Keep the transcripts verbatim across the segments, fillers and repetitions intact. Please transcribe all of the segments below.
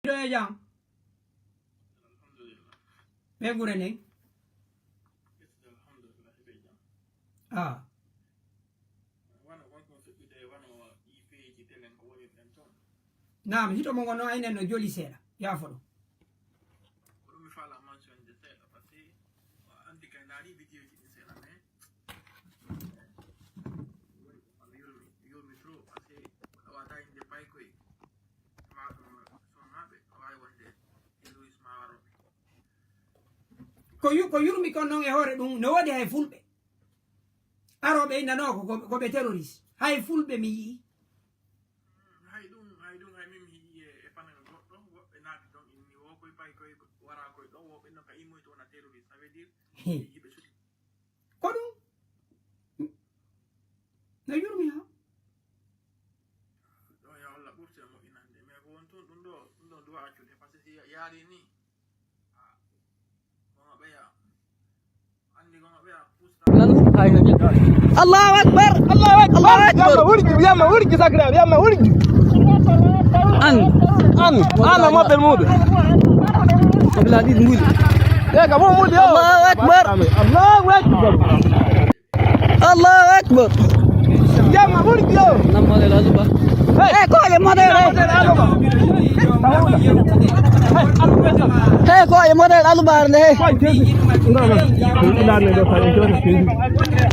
E jam. Ɓe gure nden. Ah. Naam, hito mo ngon noon aynen no joli seeɗa. Yaafo ɗum. Ko ɗum mi faala mentionde seeɗa, parce que anndi kay ndaari vidéo ji ɗin seeɗa, mais yurmi, yurmi trop, parce que o ɗawata inde paykoy. Ma ɗum sonnaaɓe, o waawi wonde terroriste ma waroɓe. Ko yu-, ko yurmi kon noon e hoore ɗum, no woodi hay fulɓe. Arooɓe innanoo ko, ko, ko ɓe terroriste. Hay fulɓe mi yi'i. Hay ɗum, hay ɗum, hay min mi yi'i e, e panel goɗɗo, woɓɓe naati ɗon inni wo koye pay koye wara koye ɗo, woɓɓe no ka immoy to wona terroriste, ça veut dire, he, yiɓe suti. Ko ɗum? No yurmi ha? Ɗo ya Allah ɓurti e moƴƴinande, mais ko won toon ɗum ɗo, ɗum ɗo duwa accude, parce que si ya-, yaari ni, Allahu akbar. Allahu akbar. Allahu akbar. Yamma wurgi, yamma wurgi, sakra, yamma wurgi. An. An. An, a maɓɓel muuɗum. Abla ɗiɗi mbuuɗi. E ka mo muuɗi o. Allahu akbar. Allahu akbar. Allahu akbar. Jamma ɓuri yo. Nan model aluba. Hey, ko ye model. Hey, ko ye model aluba nde. Hey.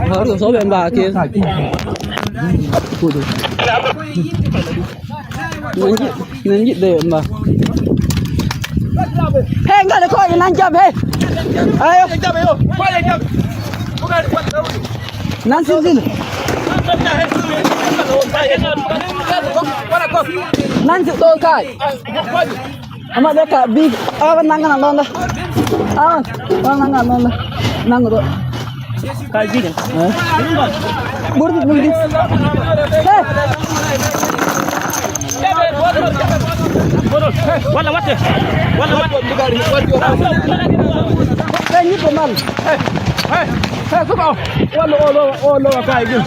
Hawri ko soɓe mba ke. Kudu. Nan jiɗ-, nan jiɗde yo mba. He, ngale ko e nan jam, he. Ayo. Nan sinsin. Nan si ɗo kay. Ama ɓe ka bi, awa nanga na londa. Awa, awa nanga na londa. Nanga ɗo. Ka jigen. Eh? Ɓurdi, ɓurdi. Hey! Walla watte. Walla watte. Ɓe ñiɓɓe mal. Hey, hey, suka o. Walla o lowa, o lowa kay gel.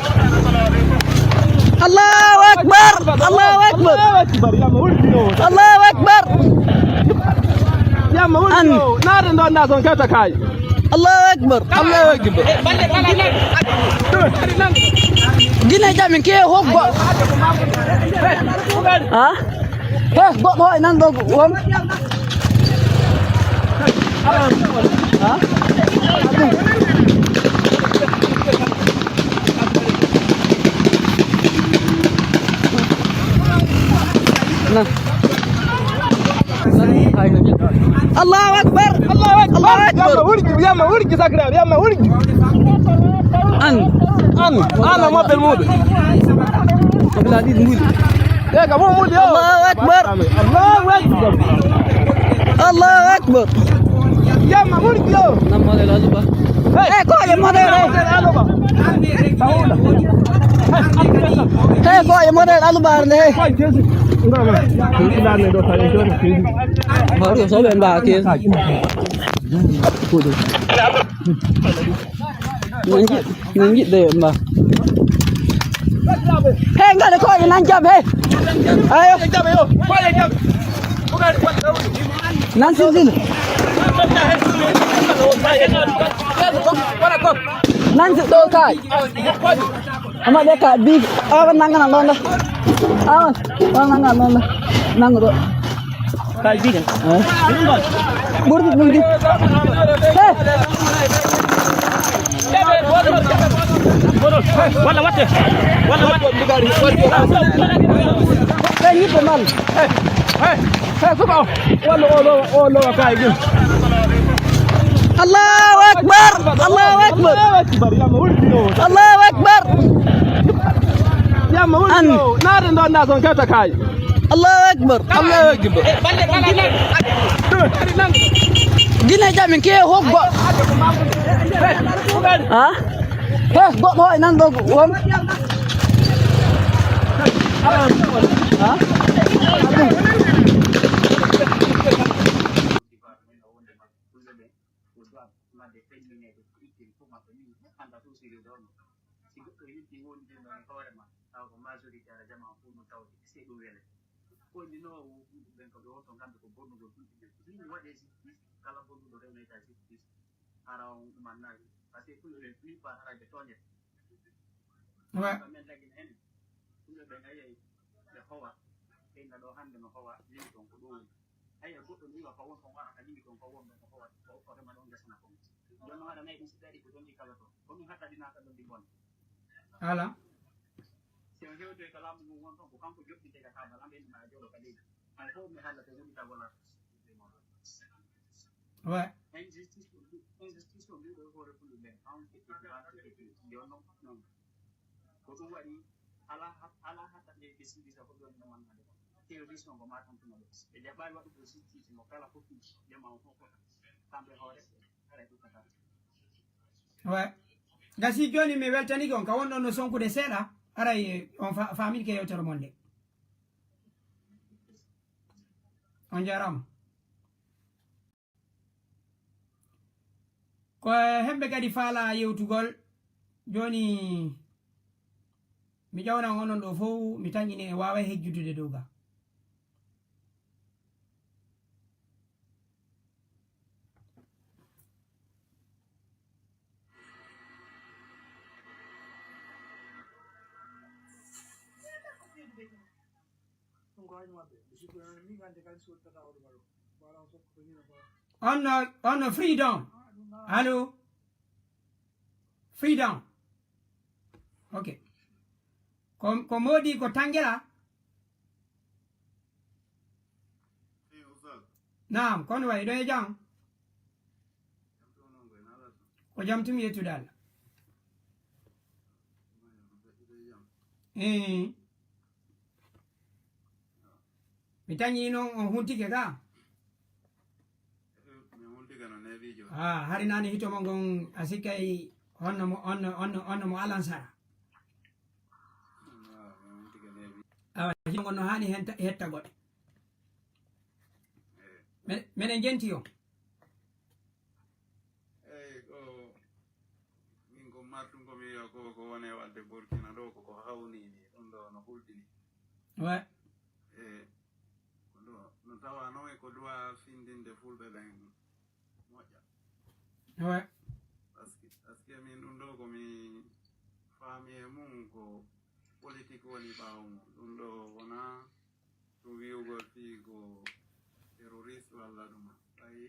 Allahu akbar. Allahu akbar. Allahu akbar. Yamma wurdi o. Allahu akbar. Yamma wurdi o. Naade ɗon na son kewta kay. Allahu akbar. Allahu akbar. Gine jamin ke hoggo. Ha? He, goɗɗo o e nan ɗo won. Ha? Na. Allahu akbar. Allahu akbar. Allahu akbar. Yamma wurgi, yamma wurgi, sakra, yamma wurgi. An. An. An, a maɓɓel muuɗum. Abla ɗiɗi mbuuɗi. E ka mo muuɗi o. Allahu akbar. Allahu akbar. Allahu akbar. Yamma wurgi o. Nan model aluba. Hey, ko ye model o. Hey, ko ye model aluba nde, hey. Hawri ko soɓe mba ke. Kudu. Nan jiɗ-, nan jiɗde yo mba. He, ngale ko e nan jam, he. Ayo. Nan sinsin. Nan si ɗo kay. Ama ɓe ka bi, awa nanga na londa. Awa, awa nanga na londa. Nanga ɗo. Ka jigen. Eh? Ɓurdi, ɓurdi. He. Walla watte. Walla watte. Ɓe ñiɓɓe mal. Hey, hey, suka o. Walla o lowa, o lowa kay gel. Allahu akbar. Allahu akbar. Allahu akbar. Yamma wurdi o. Yamma wurdi o. Naade ɗon na son kewta kay. Allahu akbar. Allahu akbar. Gine jamin ke hoggo. Ha? He, goɗɗo o e nan ɗo won. Ha? Ko wonno o ɓen ko ɗo ton, Kamɓe ko bonnugol ɗum ɓe. Ɗum waɗe justice, kala bonnuɗo rewneyta justice. Hara on ɗumannaaki. Parce que ɗum ɓe plus pas hara ɓe tooñete. Ouais. Kamɓe men daggina heen. Ɗum ɓe ɓen ayay ɓe howa. Ɓeyna ɗo hannde no howa, yimɓe toon ko ɗo woni. Ayay goɗɗo no wiwa ko won ko wara ka yimɓe toon ko won ɗo ko howa. Ko ko rema ɗon ngesana kon. Jooni no haɗa nayi ɗum si ɗaɗi ko ɗon ɗi kala toon. Ko ɗum haɗa ɗi naata ɗon ɗi bonna. Ala. Si on hewtoy ka laamu ngun won toon ko kanko joɗɗinte ka kaabal amɓe ɗum aɗa jooɗo ka leydi. Hay fof mi haalata ko woni tagol. Ouais. Injustice ko ɗum, injustice ko ɗum ɗo hoore fulɓe ɓen. An ko ɗum waɗi non. Ala ha-, ala hatta ɓe ɓe sigi sa ko ɗon no man hade. Terroriste on ko ma tan tuma ɓe. Ɓe jaɓɓaali waɗugo justice mo kala fof ƴama on fof fof. Kamɓe hoore, kala e ɗum kata. Ouais. Gasi jooni mi weltanike on ka wonɗon no sonkude seeɗa. Aray on fa-, faamini ke yewtere mon nde. On njaaraama. Ko hemɓe kadi faala yewtugol. Jooni mi ƴawnan onon ɗo fof, mi tañini e waaway hejjudude dow ga. On no, on no freedom. Allo? Freedom. Ok. Ko, ko moodi ko Tangela? Naam, kono wayi ɗo e jam. Ko jam tumi yettude Allah. Eh. Mi tañi noon on huntike ka. Ah, hari nani hito mo ngon a sikkay honno mo, honno, honno, honno mo alansara. Awa, hito ngon no hani henta-, hettagol. Men-, menen jenti on. Eyi, ko min ko martum ko mi wiya ko, ko wone wadde Burkina ɗo, ko, ko hawni ni, ɗum ɗo no hulɓini. Ouais. E, ko ɗo, no tawa noon e ko duwa findinde fulɓe ɓen moƴƴa. Ouais. Parce que, parce que min ɗum ɗo ko mi faami e mum ko politique woni ɓaawo mum. Ɗum ɗo wona ɗum wi'ugol fii ko terroriste walla ɗum. Ɓay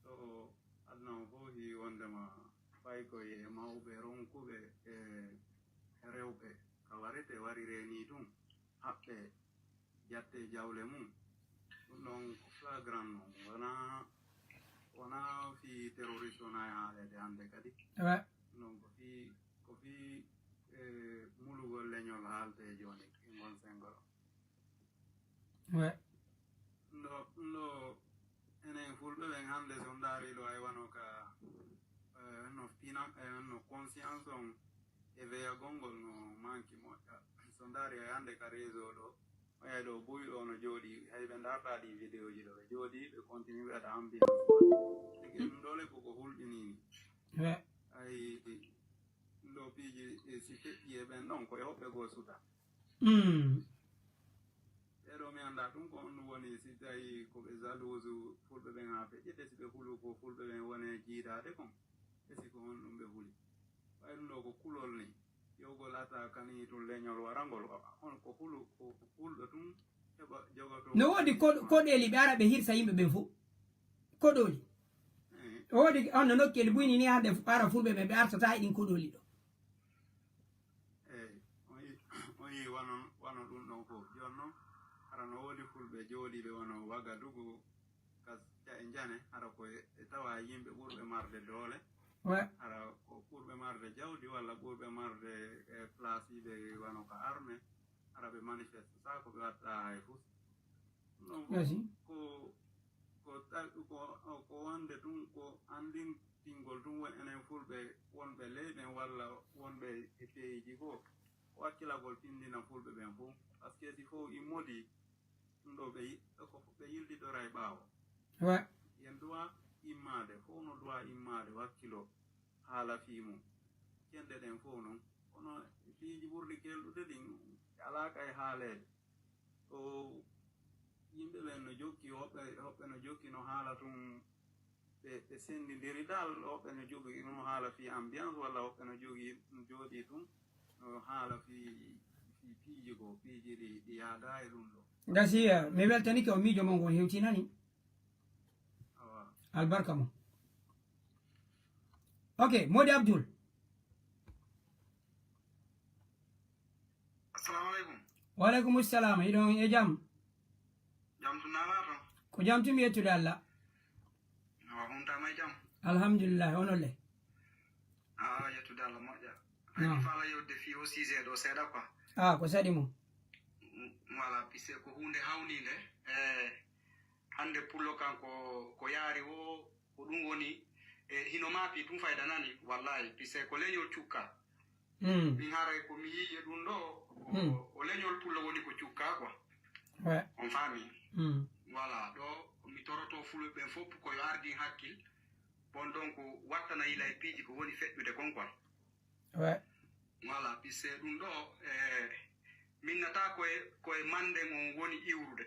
ɗo aduna o fof hii wondema ɓay ko e mawɓe ronkuɓe e rewɓe ka warete warire ni ɗum haɓɓe jatte jawle mum. Ɗum ɗon ko flagrant non. Wona, wona fii terroriste wona e haaleede hannde kadi. Ouais. Ɗum ɗon ko fii, ko fii, eh, mulugol leñol haalte jooni e ngon sengo ɗo. Ouais. Ɗum ɗo, ɗum ɗo, enen fulɓe ɓen hannde so on ndaari ɗo ay wano ka, eh, no fina, eh, no conscience on e veyagol ngol no manki moƴƴa. So ndaari ay hannde ka réseau ɗo, o yay ɗo buy ɗo no jooɗi, hay ɓe ndaarta ɗi vidéo ji ɗo, ɓe jooɗi, ɓe continue ɓe waɗa ambiance. Tigi ɗum ɗo le ko ko hulɓini ni. Ouais. Ay, ɗum ɗo piiji, eh, si feƴƴi e ɓen ɗon, ko e hoɓɓe goo suta. Mm. Ɓee ɗo mi anndaa ɗum ko honɗum woni, si tawi ko ɓe jalouse fulɓe ɓen haa feƴƴete, si ɓe hulu ko fulɓe ɓen woni e jiidaade kon, e si ko honɗum ɓe huli. Ɓay ɗum ɗo ko kulol ni, yewgol attaque ni tun leñol warangol, on ko hulu, ko hulɗo tun heɓa jogoto. No woodi ko-, koɗeeli ɓe ara ɓe hirsa yimɓe ɓen fof. Koɗooli. Eh. O woodi on no nokkeeli buyni ni hannde ara fulɓe ɓe, ɓe artata e ɗin koɗooli ɗo. Eyi, on yi-, on yii wano, wano ɗum ɗon fof. Jooni noon, hara no woodi fulɓe jooɗiiɓe wano Wagadugu, ka ca-, e Njane, hara ko e, e tawa yimɓe ɓurɓe marde doole. Ouais. Hara ko ɓurɓe marde jawdi walla ɓurɓe marde, e, place ɓe wano ka armée, hara ɓe manifeste, sa ko ɓe watta hay fus. Non, ko, ko, ko, ko wonde ɗum ko anndin tingol ɗum woni enen fulɓe wonɓe ley ɗen walla wonɓe e peyiiji goo. Ko wakkilagol tinndina fulɓe ɓen fof. Parce que si fof immodii, ɗum ɗo ɓe yi-, ko ɓe yiltitoray ɓaawo. Ouais. Yen duwa immaade, fof no duwa immaade, wakkilo haala fii mum. Cenɗe ɗen fof non. Kono piiji ɓurɗi kelɗude ɗin, ɓe alaa kay haaleede. Ɗo yimɓe ɓen no Jokki, woɓɓe, woɓɓe no jokki no haala tun, ɓe, ɓe senndindiri dal, woɓɓe no jogii no haala fii ambiance, walla woɓɓe no jogii, no jooɗii tun, no haala fii, fii piiji goo, piiji ɗi, ɗi yaadaa e ɗun ɗoo. Gasi, eh, mi weltanike on miijo mon ngon hewtinani. Awa. Albarka mon. Ok, Modi Abdul. Assalamu alaikum. Wa alaikum salam. Hiɗon e jam? Jam tun naalaa ton? Ko jam tun, mi yettude Allah. Awa, huntama e jam? Alhamdulillah, onon le? Ah, yettude Allah moƴƴa. No. Ay, mi faala yewde fii o sujet ɗoo seeɗa quoi. Ah, ko saɗi mo? Mm, voilà, puisque ko huunde hawniinde. Eh, hannde pullo kan ko, ko yaari o, ko ɗum woni, e hino maapi tun fayda nani, wallahi, puisque ko leñol cukka. Mm. Min haray ko mi yi'i e ɗum ɗoo, o, Mm. o leñol pullo woni ko cukka quoi. Ouais. On faami? Mm. Voilà, ɗoo mi toroto fulɓe ɓen fof ko yo ardin hakkil. Bon, donc, wattana yila e piiji ko woni feƴƴude kon quoi. Ouais. Voilà, puisque ɗum ɗoo, eh, min nata ko e, ko e manden on woni iwrude.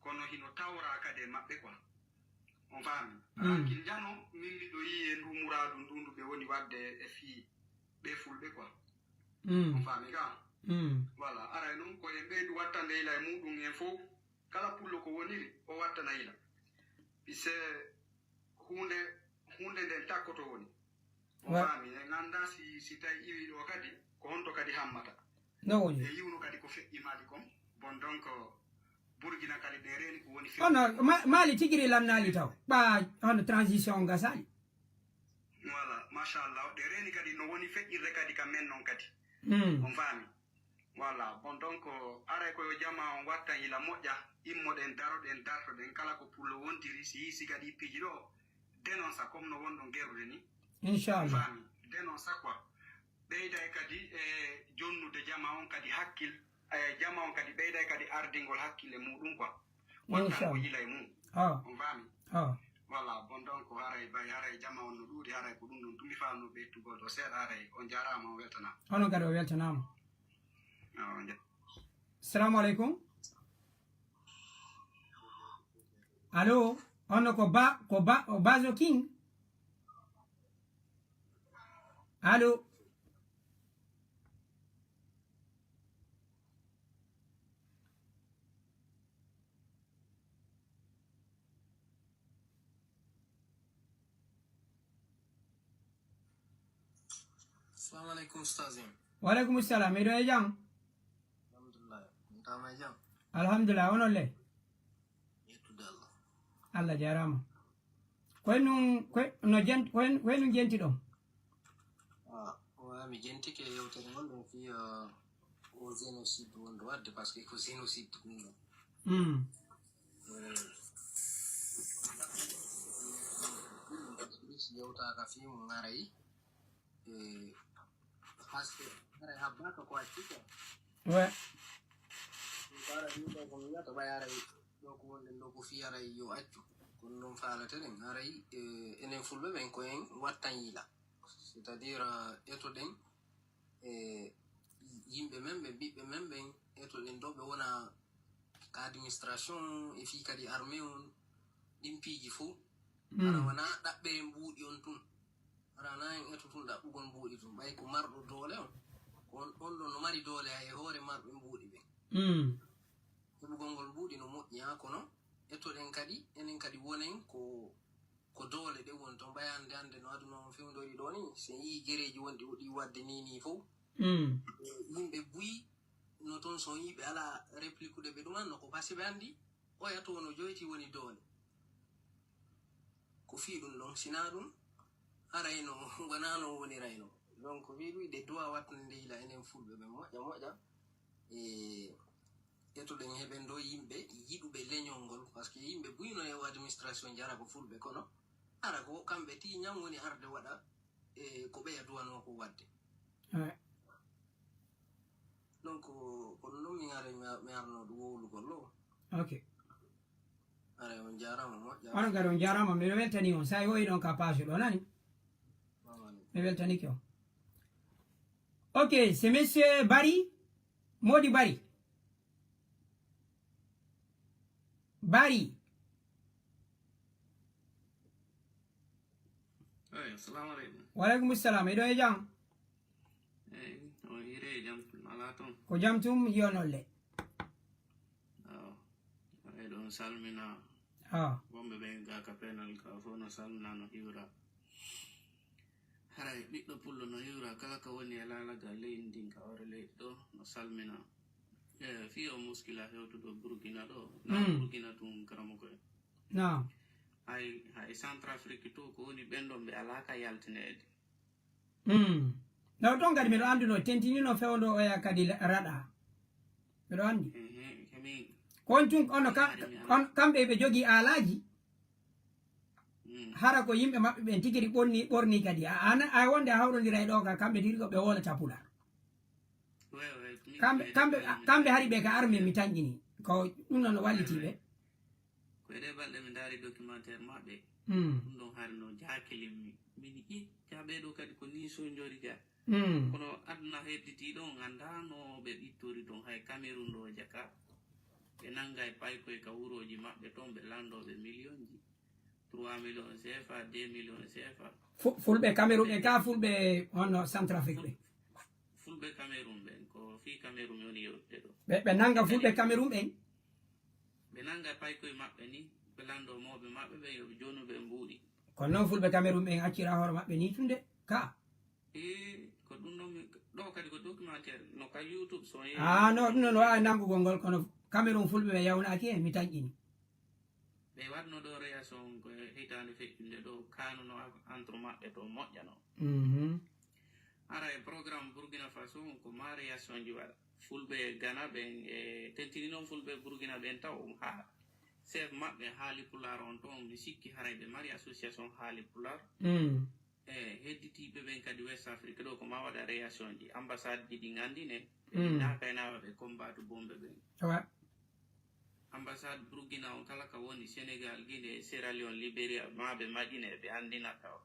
Kono hino tawra kadi e maɓɓe quoi. On faami? Mm. Hakkil njano, min miɗo yi'i e ndu muraadu ndu ndu ɓe woni waɗde e fii ɓe fulɓe quoi. Mm. On faami ka? Mm. Voilà, aray non ko e ɓeydu wattande yila e muɗum en fof, kala pullo ko woniri, o wattana yila. Puisque huunde, huunde nden takkoto woni. On Wa- faami, en anndaa si, si tawi iwi ɗoo kadi, ko honto kadi hammata. No woni? E yiwno kadi ko feƴƴi Mali kon. Bon, donc, Burkina kadi ɓe reeni ko woni feƴƴi. Ono, Ma-, Mali tigiri lannaali taw. Ɓa, hono transition on gasaali. Voilà, machallah. Ɓe reeni kadi no woni feƴƴirde kadi ka men non kadi. Mm. On faami? Voilà, bon, donc, aray ko yo jamaa on wattan yila moƴƴa, immoɗen, daroɗen, dartoɗen, kala ko pullo wontiri, si yii siga ɗi piiji ɗoo, dénonça, comme no wonɗon gerrude ni. Inchallah. Faami, dénonça quoi. Ɓeyday kadi e jonnude jamaa on kadi hakkil, e jamaa on kadi ɓeyday kadi ardingol hakkille muɗum quoi. Wattan ko Inchallah. Yila e mum. Ah. On faami? Ah. Voilà, bon, donc, haray bay, haray jamaa on no ɗuuɗi, haray ko ɗum ɗon tun mi faalno ɓeytugol ɗoo seeɗa, haray on jaaraama, on weltanaama. Onon kadi o weltanaama. Ah, on ja- Salamu alaikum. Allo, on ko ba, ko ba, o Bazo King. Allo. Assalamu alaikum, Ustaz. Wa alaikum salam. Miɗo e jam? Alhamdulillah. On tama e jam? Alhamdulillah. Onon le? Yettude Allah. Allah jaaraama. Koye nun, koye no jent-, koye, koye nun jenti ɗon? Ah, wa mi jentike yewtere wonɗon fii, ah, o génocide wonɗo waɗde, parce que ko génocide ɗum ɗon. Mm. Eh, si yewtaaka fii mum haray, eh, parce que haray habbaaka ko acci quoi. Ouais. Ɗum ko haray ɗum ɗo ko mi wiyata ɓay haray ɗo ko wonɗen ɗo ko fii haray yo accu. Kono noon faalata ɗen haray, eh, enen fulɓe ɓen ko en wattan yila. C'est-à-dire, eh, etoɗen, eh, yimɓe men ɓen, ɓiɓɓe men ɓen, etoɗen ɗo ɓe wona ka administration e fii kadi armée on, ɗin piiji fof. Mm. Hara wona ɗaɓɓere mbuuɗi on tun. Hara na en eto tun ɗaɓɓugol mbuuɗi tun. Ɓay ko marɗo doole on, ko on, on ɗon no mari doole hay e hoore marɓe mbuuɗi ɓen. Mm. Heɓugol ngol mbuuɗi no moƴƴi, haa kono etoɗen kadi, enen kadi wonen ko, ko doole ɗe woni ton. Ɓay hannde, hannde no aduna on fewndori ɗo ni, si en yii gereeji wonɗi o ɗi waɗde ni, ni fof. Mm. Eh, yimɓe buy no ton, so yii ɓe alaa réplique de ɓe ɗuman no ko parce que ɓe anndi oya to no joyti woni doole. Ko fii ɗum ɗon, si naa ɗum, haray no wonaa no wonirayno. Donc, fii ɗum, ɗe duwa wattande nde yila enen fulɓe ɓen moƴƴa moƴƴa. E, etoɗen heɓen ɗo yimɓe yiɗuɓe leñol ngol, parce que yimɓe buy no e administration jara ko fulɓe, kono hara ko kamɓe ti ñan woni arde waɗa, e, ko ɓeya duwanoo ko waɗde. Ouais. Donc, ko ɗum ɗon min ari, mi, mi arno ɗum wowlugol ɗo. Ok. Aray, on jaaraama moƴƴa. Onon kadi on jaaraama, miɗo weltani on. Sa o yiɗon ka page ɗo, nani? Salamu aleykum. Mi weltanike on. Ok, c'est monsieur Barry, Modi Barry. Bari. Eyi, assalamu aleykum. Waleykum salam. Hiɗo e jam? Eyi, on hire e jam, alaa toon? Ko jam tum, yonolle. Awa, eɗon salmina Ah, wonɓe ɓen ga ka penal ka fof, no salmina, no hiwra. Haray ɓiɗɗo pullo no hiwra kala ka woni e laalagal leydi ndin ka hoore leydi ɗo, no salmina. E fii o muskila hewtuɗo Burkina ɗo, na Mm. Burkina tun, karamoko en. Naam. Hay, hay Centrafrique to, ko woni ɓen ɗon, ɓe alaa ka yaltineede. Mm. No, toon kadi miɗo anndi no tentinino fewndo oya kadi la-, raɗa. Miɗo anndi. Ehe, kami, Ko on tun, ono ka-, on, kamɓe ɓe jogii aalaaji, mm, hara ko yimɓe maɓɓe ɓen tigi ɗi ɓonni, ɓorni kadi. A, a, a wonde a hawrondira e ɗo ka, kamɓe tigi ko ɓe wolata Pulaar. we, we, mi, Kamɓe, mi, kamɓe, mi, kamɓe hari ɓe ka armée mi tanƴini. Ko ɗum noon no walliti ɓe. Ko e ɗee balɗe mi ndaari documentaire maɓɓe. Mm. Ɗum ɗon hari no jaakilimmi. Min i, ja ɓee ɗo kadi ko nii sonjori ja. Mm. Kono aduna hedditii ɗon, anndaa no ɓe ɓittori ɗon. Hay Cameroun ɗo jaka. Ɓe nannga e paykoy ka wurooji maɓɓe toon, ɓe lanndoo ɓe millionji. Trois millions C F A, deux millions C F A. Fu-, fulɓe Cameroun ɓen ka fulɓe honno Centrafrique ɓen? Fulɓe Cameroun ɓen, ko fii Cameroun mi woni yewtude ɗo. Ɓe, ɓe nannga fulɓe Cameroun ɓen? Ɓe nannga paykoy maɓɓe ni, ɓe lanndoo mawɓe maɓɓe ɓen, yo ɓe jonu ɓe mbuuɗi. Kono noon fulɓe Cameroun ɓen accira hoore maɓɓe ni tun de. Ka. E ko ɗum ɗon mi, ɗo kadi ko documentaire, no ka YouTube so on yehi. Ah, no, ɗum noon no waawi nanngugol ngol, kono Cameroun fulɓe ɓe yawnaaki hen, mi tanƴini. Ɓe waɗno ɗo réaction ko e hitaande feƴƴunde ɗo, kanuno entre maɓɓe to moƴƴano. Mhm. Ara e programme Burkina Faso, ko ma réaction ji waɗa. Fulɓe Ghana ɓen, e tentini noon fulɓe Burkina ɓen taw, um, haa chef maɓɓe haali pulaar on toon, mi sikki haray ɓe mari association haali pulaar. Mm. E hedditiiɓe ɓen kadi West Africa ɗo, ko ma waɗa réaction ji. Ambassade ji ɗi nganndine, ɓe Mm. naaka e nawa ɓe combattu bombe ɓen. Awa. Ambassade Burkina on kala ka woni, Sénégal, Guinée, Sierra Leone, Liberia, ma ɓe maƴine, ɓe anndina taw.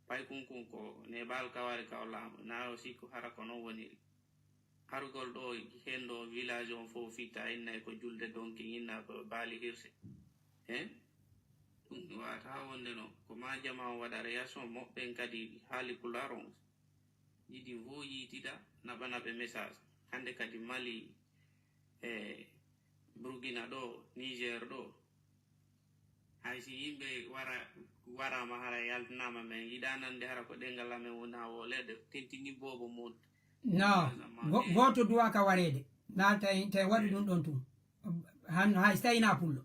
Pay kun kun ko ne baal kawari kaw laamu, na o sikku hara ko non woniri. Harugol ɗo, hen ɗo village on fof fitta, inna ko julde donki, inna ko baali hirse. He? Ɗum mi wata wonde no, ko ma jama on waɗa réaction, moɓɓen kadi haali pulaar on. Yiɗi fof yiitida, naɓana ɓe message. Hannde kadi Mali e Burkina ɗo, Niger ɗo. Hay si yimɓe wara, warama hara yaltinama, men yiɗa nande hara ko ɗengal amen wona wolede, tentini boobo mum. No, go-, gooto duwa ka wareede. Na tawi, tawi waɗi ɗum ɗon tun. Han, hay si tawi na pullo.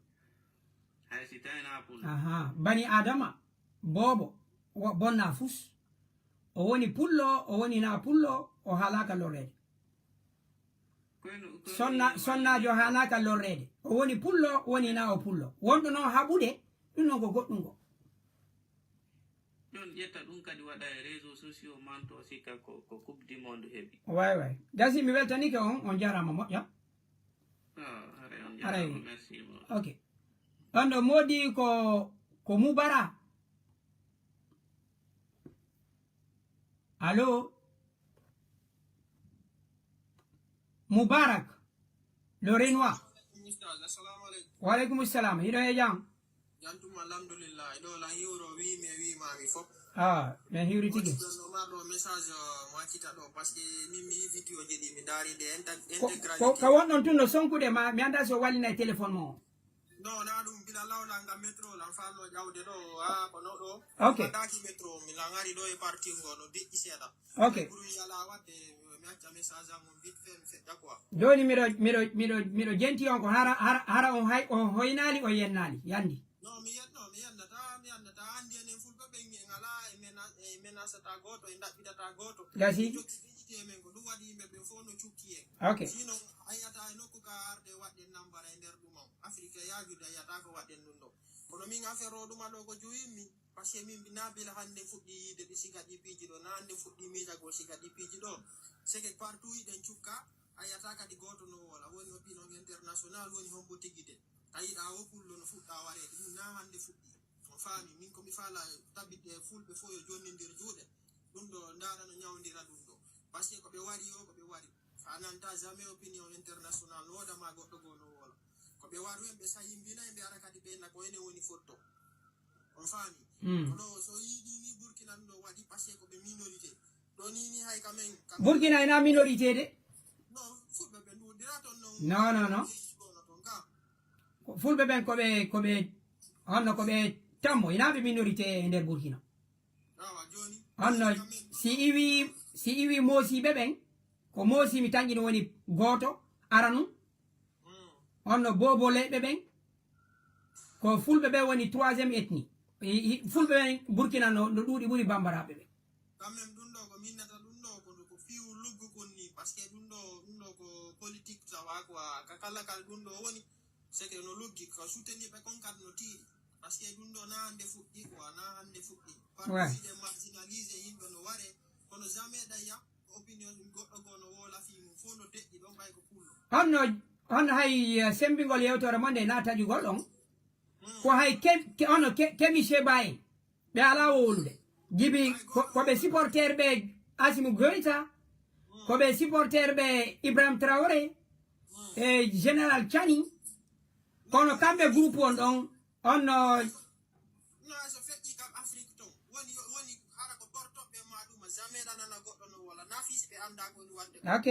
Hay si tawi na pullo. Aha, bani Adama, boobo, wo-, bonna fus. O woni pullo, o woni na pullo, o haalaka lorreede. Kono, kono Sonna, sonnaajo haalaka lorreede. O woni pullo, woni na o pullo. Wonɗo noon haɓude, ɗum noon ko goɗɗum ko. Ɗon ƴetta ɗum kadi waɗa e réseaux sociaux, manto sika ko, ko Coupe du Monde heɓi. Way, way. Gasi, mi weltanike on, on jarama moƴƴa. Ah, haray on Haray. jarama, merci mo. Ok. Ɗon ɗo moodi ko, ko Mubara. Allo? Mubarak. Le Renoir. Ustaz, assalamu aleykum. Wa aleykum salam. Hiɗo e jam? Jantuma, alhamdulillah. Ɗo la hiwro wi mi wi mami fop. Ah, min hiwri tigi. Ɗon no marɗo message, uh, mo accita ɗo, parce que min mi yi vidéo ji ɗi mi ndaari nde inter- Ko, intégralité. Ko, ko wonɗon tun no sonkude ma, mi annda so wallina e téléphone mo. No, na ɗum bila lawla ngam métro lan fallo ƴawde ɗo, ha ko no ɗo. Ok. Andaki métro, mi langari ɗo e parti ngo no deƴƴi seeɗa. Ok. Pour yala wadde, mi acca message am on vite fait, mi feƴƴa quoi. Joni miɗo, miɗo, miɗo, miɗo jenti on ko hara, hara, hara on hay, on hoynaali, on yennaali. Yandi. No, mi yenno, mi yennata, mi yennata. Andi enen fulɓe ɓen en ala e mena-, e menasata goto, e ndaɓɓitata goto. Gasi. Jokki fijiti e men ko ɗum waɗi yimɓe ɓen fof no cukki en. Ok. Sinon, a yiyata e nokku ka arde waɗɗen nambara e nder ɗum on. Afrique yaajude a yiyata ko waɗɗen ɗum ɗo. Kono min affaire o ɗuma ɗo ko joyi min. Parce que min na bila hannde fuɗɗi yiide ɗi siga ɗi piiji ɗo, na hannde fuɗɗi miijagol siga ɗi piiji ɗo. C'est que partout hiɗen cukka, a yiyata kadi goto no wola. Woni opinion international, woni hombo tigi de. A yiɗa o pullo no fuɗɗa wareede, ɗum na hannde fuɗɗi. On faami, min ko mi faala tabitde e fulɓe fof yo jonnindir juuɗe. Ɗum ɗo ndaara no ñawndira ɗum ɗo. Parce que ko ɓe wari o, ko ɓe wari. A nanta jamais opinion international no woodama goɗɗo goo no woola. Ko ɓe waru en, ɓe sayimbina en, ɓe ara kadi ɓe na ko ene woni fotto. On faami? Hmm. Kono so yiɗi ni Burkina ɗum ɗo waɗi, parce que ko ɓe minorité. Ɗo ni ni hay ka men, ka men. Burkina ena minorité de. No, Fulɓe ɓe ɗuɗira ton non. Non, non, non. Yeesu kono ton ka. Ko Fulɓe ɓen ko ɓe, ko ɓe, honno ko ɓe tammo, ina ɓe minorité e nder Burkina. Awa, joni. Honno, ka men. Si iwi, si iwi moosiɓe ɓen, ko moosi mi tan ina woni gooto, aranu. Hmm. Honno Boboleɓe ɓen, ko Fulɓe ɓe woni troisième ethnie. I, i, Fulɓe ɓen Burkina no, no ɗuuɗi ɓuri Bambaraaɓe ɓen. Quand même, ɗum ɗo ko minnata ɗum ɗo, ko, ko fiw luggu kon ni, parce que ɗum ɗo, ɗum ɗo ko politique tawa quoi, ka kala kala ɗum ɗo woni, c'est que no luggi, ko soutenir ɓe kon kadi no tiiɗi, parce que ɗum ɗo na hannde fuɗɗi quoi, na hannde fuɗɗi. Ouais. Parti ɗe marginalisé, yimɓe no ware, kono jamais ɗaya opinion goɗɗo goo no woola fii mum, fof no deƴƴi ɗon ɓay ko pullo. Honno, honno hay, eh, sembingol yewtere mon nde na taƴugol ɗon? Hmm. Ko hay ke, ke, honno ke, Kemi Sheba en. Ɓe alaa wowlude. Jibi ko, ko ɓe supporter ɓe Assimi Goïta, ko ɓe supporter ɓe Ibrahim Traoré e Général Tchani. Kono kamɓe groupe on ɗon, on no. No, so feƴƴi kam Afrique ton. Woni, woni hara ko ɓortoɓe ma ɗum, jamais ɗa nana goɗɗo no wola. Na fii si ɓe annda ko woni wonde. Ok.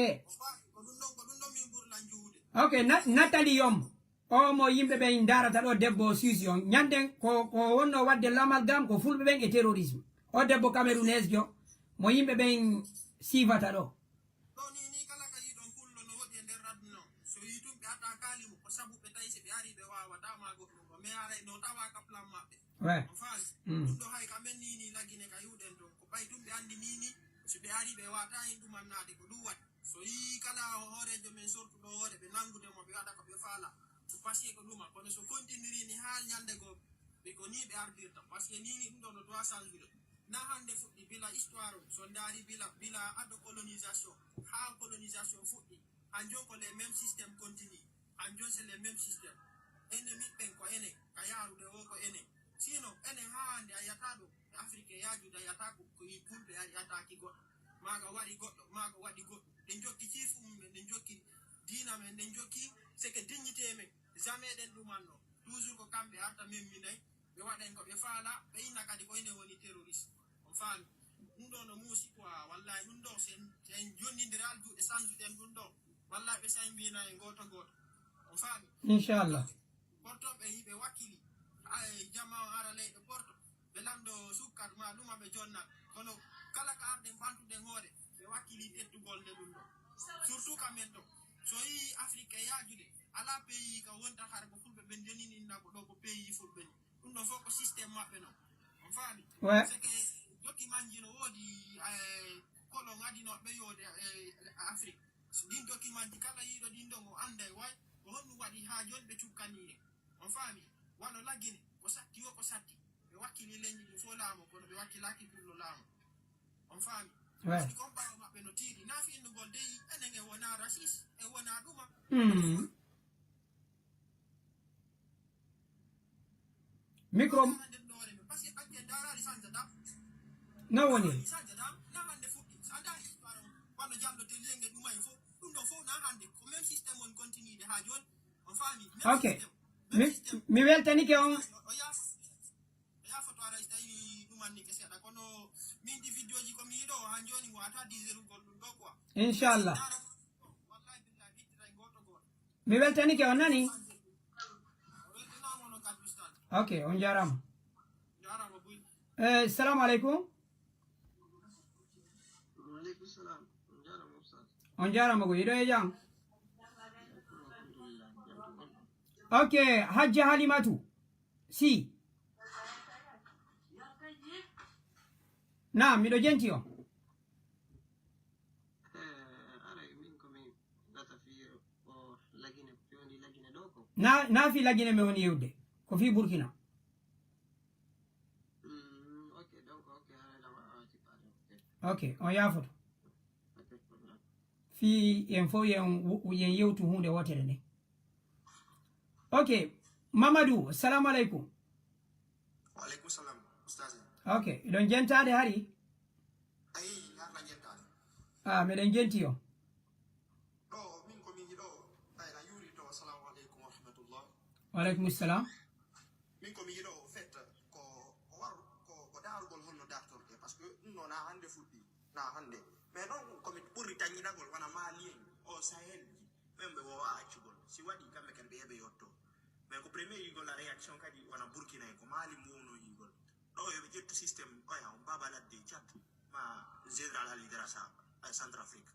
Ko ɗum ɗon, ko ɗum ɗon min ɓurlan juude. Ok, Na-, Nathalie Yombo. O mo yimɓe ɓen ndarata ɗo, debbo Suisse on. Ñanden ko, ko wonno wadde l'amalgame ko Fulɓe ɓen e terrorisme. O debbo camerounaise jo, mo yimɓe ɓen siifata ɗo. Ɗo ni, ni kala ka yiɗon Pullo no woɗi e nder aduna on. So yi tum ɓe ata kaali mo, ko sabu ɓe tawi si ɓe ari ɓe wawata ma goɗɗum ko. Mais aray no tawa ka plan maɓɓe. Ouais. On faami? Mm. Ɗum ɗo hay ka men ni, ni lagine ka yiwɗen ton. Ko ɓay tum ɓe andi ni, ni, so ɓe ari ɓe wata hen ɗum annade ko ɗum waɗi. So yii kala hooreejo men sortuɗo hoore, ɓe nanngude mo, ɓe waɗa ko ɓe faala. Ko parce que ko ɗuma, kono so continiri ni haa ñannde goo, ɓe ko nii ɓe ardirta. Parce que nii ni ɗum ɗo no doit changude. Na hannde fuɗɗi bila histoire on, so ndaari bila, bila ado colonisation, haa colonisation fuɗɗi. Han jon ko les mêmes systèmes continue. Han jon c'est les mêmes systèmes. Enen miɓɓen ko enen, ka yaarude o ko enen. Sinon, enen haa hannde a yiyata ɗo. Afrique yaajude a yiyata ko, ko yi Pulɓe a yiyata ki goɗɗo. Maaga waɗi goɗɗo, maaga waɗi goɗɗo. Ɗen jokki ciifu mum men, ɗen jokki diina men, ɗen jokki seke dignité men. Jamais ɗen ɗumanno. Toujours ko kamɓe arta men minay. Ɓe waɗen ko ɓe faala, ɓe inna kadi ko enen woni terroriste. On faami? Ɗum ɗo no muusi quoi, wallahi ɗum ɗo sen, sen jonnindiraal juuɗe sanjuɗen ɗum ɗo. Wallahi ɓe sayi mbina e gooto gooto. On faami? Inchallah. Porto ɓe yiɓe wakkili. Ay, jama o ara leyɗe Porto. Ɓe lamdo sukkat ma ɗuma ɓe jonna. Kono kala ka arɗen ɓantuɗen hoore, ɓe wakkili ƴettugol nde ɗum ɗo. Surtout ka men ɗo. So yii Afrique e yaajude, ala pays ka wonta hara ko Fulɓe ɓen jonnini inna ko ɗo ko pays Fulɓe ni. Ɗum ɗo fof ko système maɓɓe non. On faami? Ouais. C'est que document ji no woodi, eh, kolon adinooɓe yoode, eh, Afrique. So ɗin document ji kala yiiɗo ɗin ɗon o annday way ko honɗum waɗi haa jooni ɓe cukkani en. On faami? Wano Lagine, ko satti o, ko satti. Ɓe wakkili leñi ɗin fof laamo, kono ɓe wakkilaaki Pullo laamo. On faami? Ouais. Woni combat o maɓɓe no tiiɗi. Na fi innugol dey, enen e wona raciste, e wona ɗuma. Hmm. Micro. Parce que ɓaŋŋe ndaaraali sanjata. No woni? Sanjata, na hannde fuɗɗi. Sa ndaari histoire on, wano Jallo Telienge ɗuma e fof. Ɗum ɗo fof na hannde. Ko même système on continue de haa jooni. On faami? Même système. Ok. Même système. Mi, mi weltanike on. O, o yaafo. O yaafo to aray si tawi ɗum annike seeɗa. Kono min ɗi vidéo ji ko mi yiɗo o haa jooni mo ata dix heures ugol ɗum ɗo quoi. Inchallah. Ndaara, wallahi billahi ɓittiray gooto gooto. Mi weltanike, on nani? Ok, on jaaraama. Eh, salamu aleykum. Waaleykum salam. On jaaraama, Ustaz. On jaaraama ko, hiɗo e jam? Alhamdulillah, jam tan. Ok, Hajja Halimatu. Si. Naam, miɗo jenti on. Eh, aray, min ko mi gasa fii o Lagine, fewndi Lagine ɗo ko. Na, na fii Lagine mi woni yewde. Ko fii Burkina. Mm, ok, donc, ok, aray, dama, ah, ci pare, ok. Ok, on yaafoto. Ok, problème. Fii en fof yen, yen yewtu huunde wootere nde. Ok, Mamadou, salamu aleykum. Waaleykum salam, Ustaz. Ok, eɗon jentaade hari? Ayi, yarna jentaade. Ah, meɗen jenti o. Ɗo, min ko min yiɗo, ay, na yuuri to, assalamu aleykum wa rahmatullah. Waleykum salam. Min ko mi yiɗo fet ko war ko ko darugol honno dartorte, parce que ɗum noon na hannde fuɗɗi na hannde. Mais noon komi ɓurri tañinagol wona Mali en o Sahel ji ɓen ɓe wowa accugol, si waɗi kamɓe kadi ɓe heɓe yotto. Mais ko premier yigol la réaction kadi wona Burkina en, ko Mali mbowno yigol. Ɗo yoɓe ƴettu système oya on Baba Ladde Tchad ma Général Ali Drassa, eh, Centrafrique.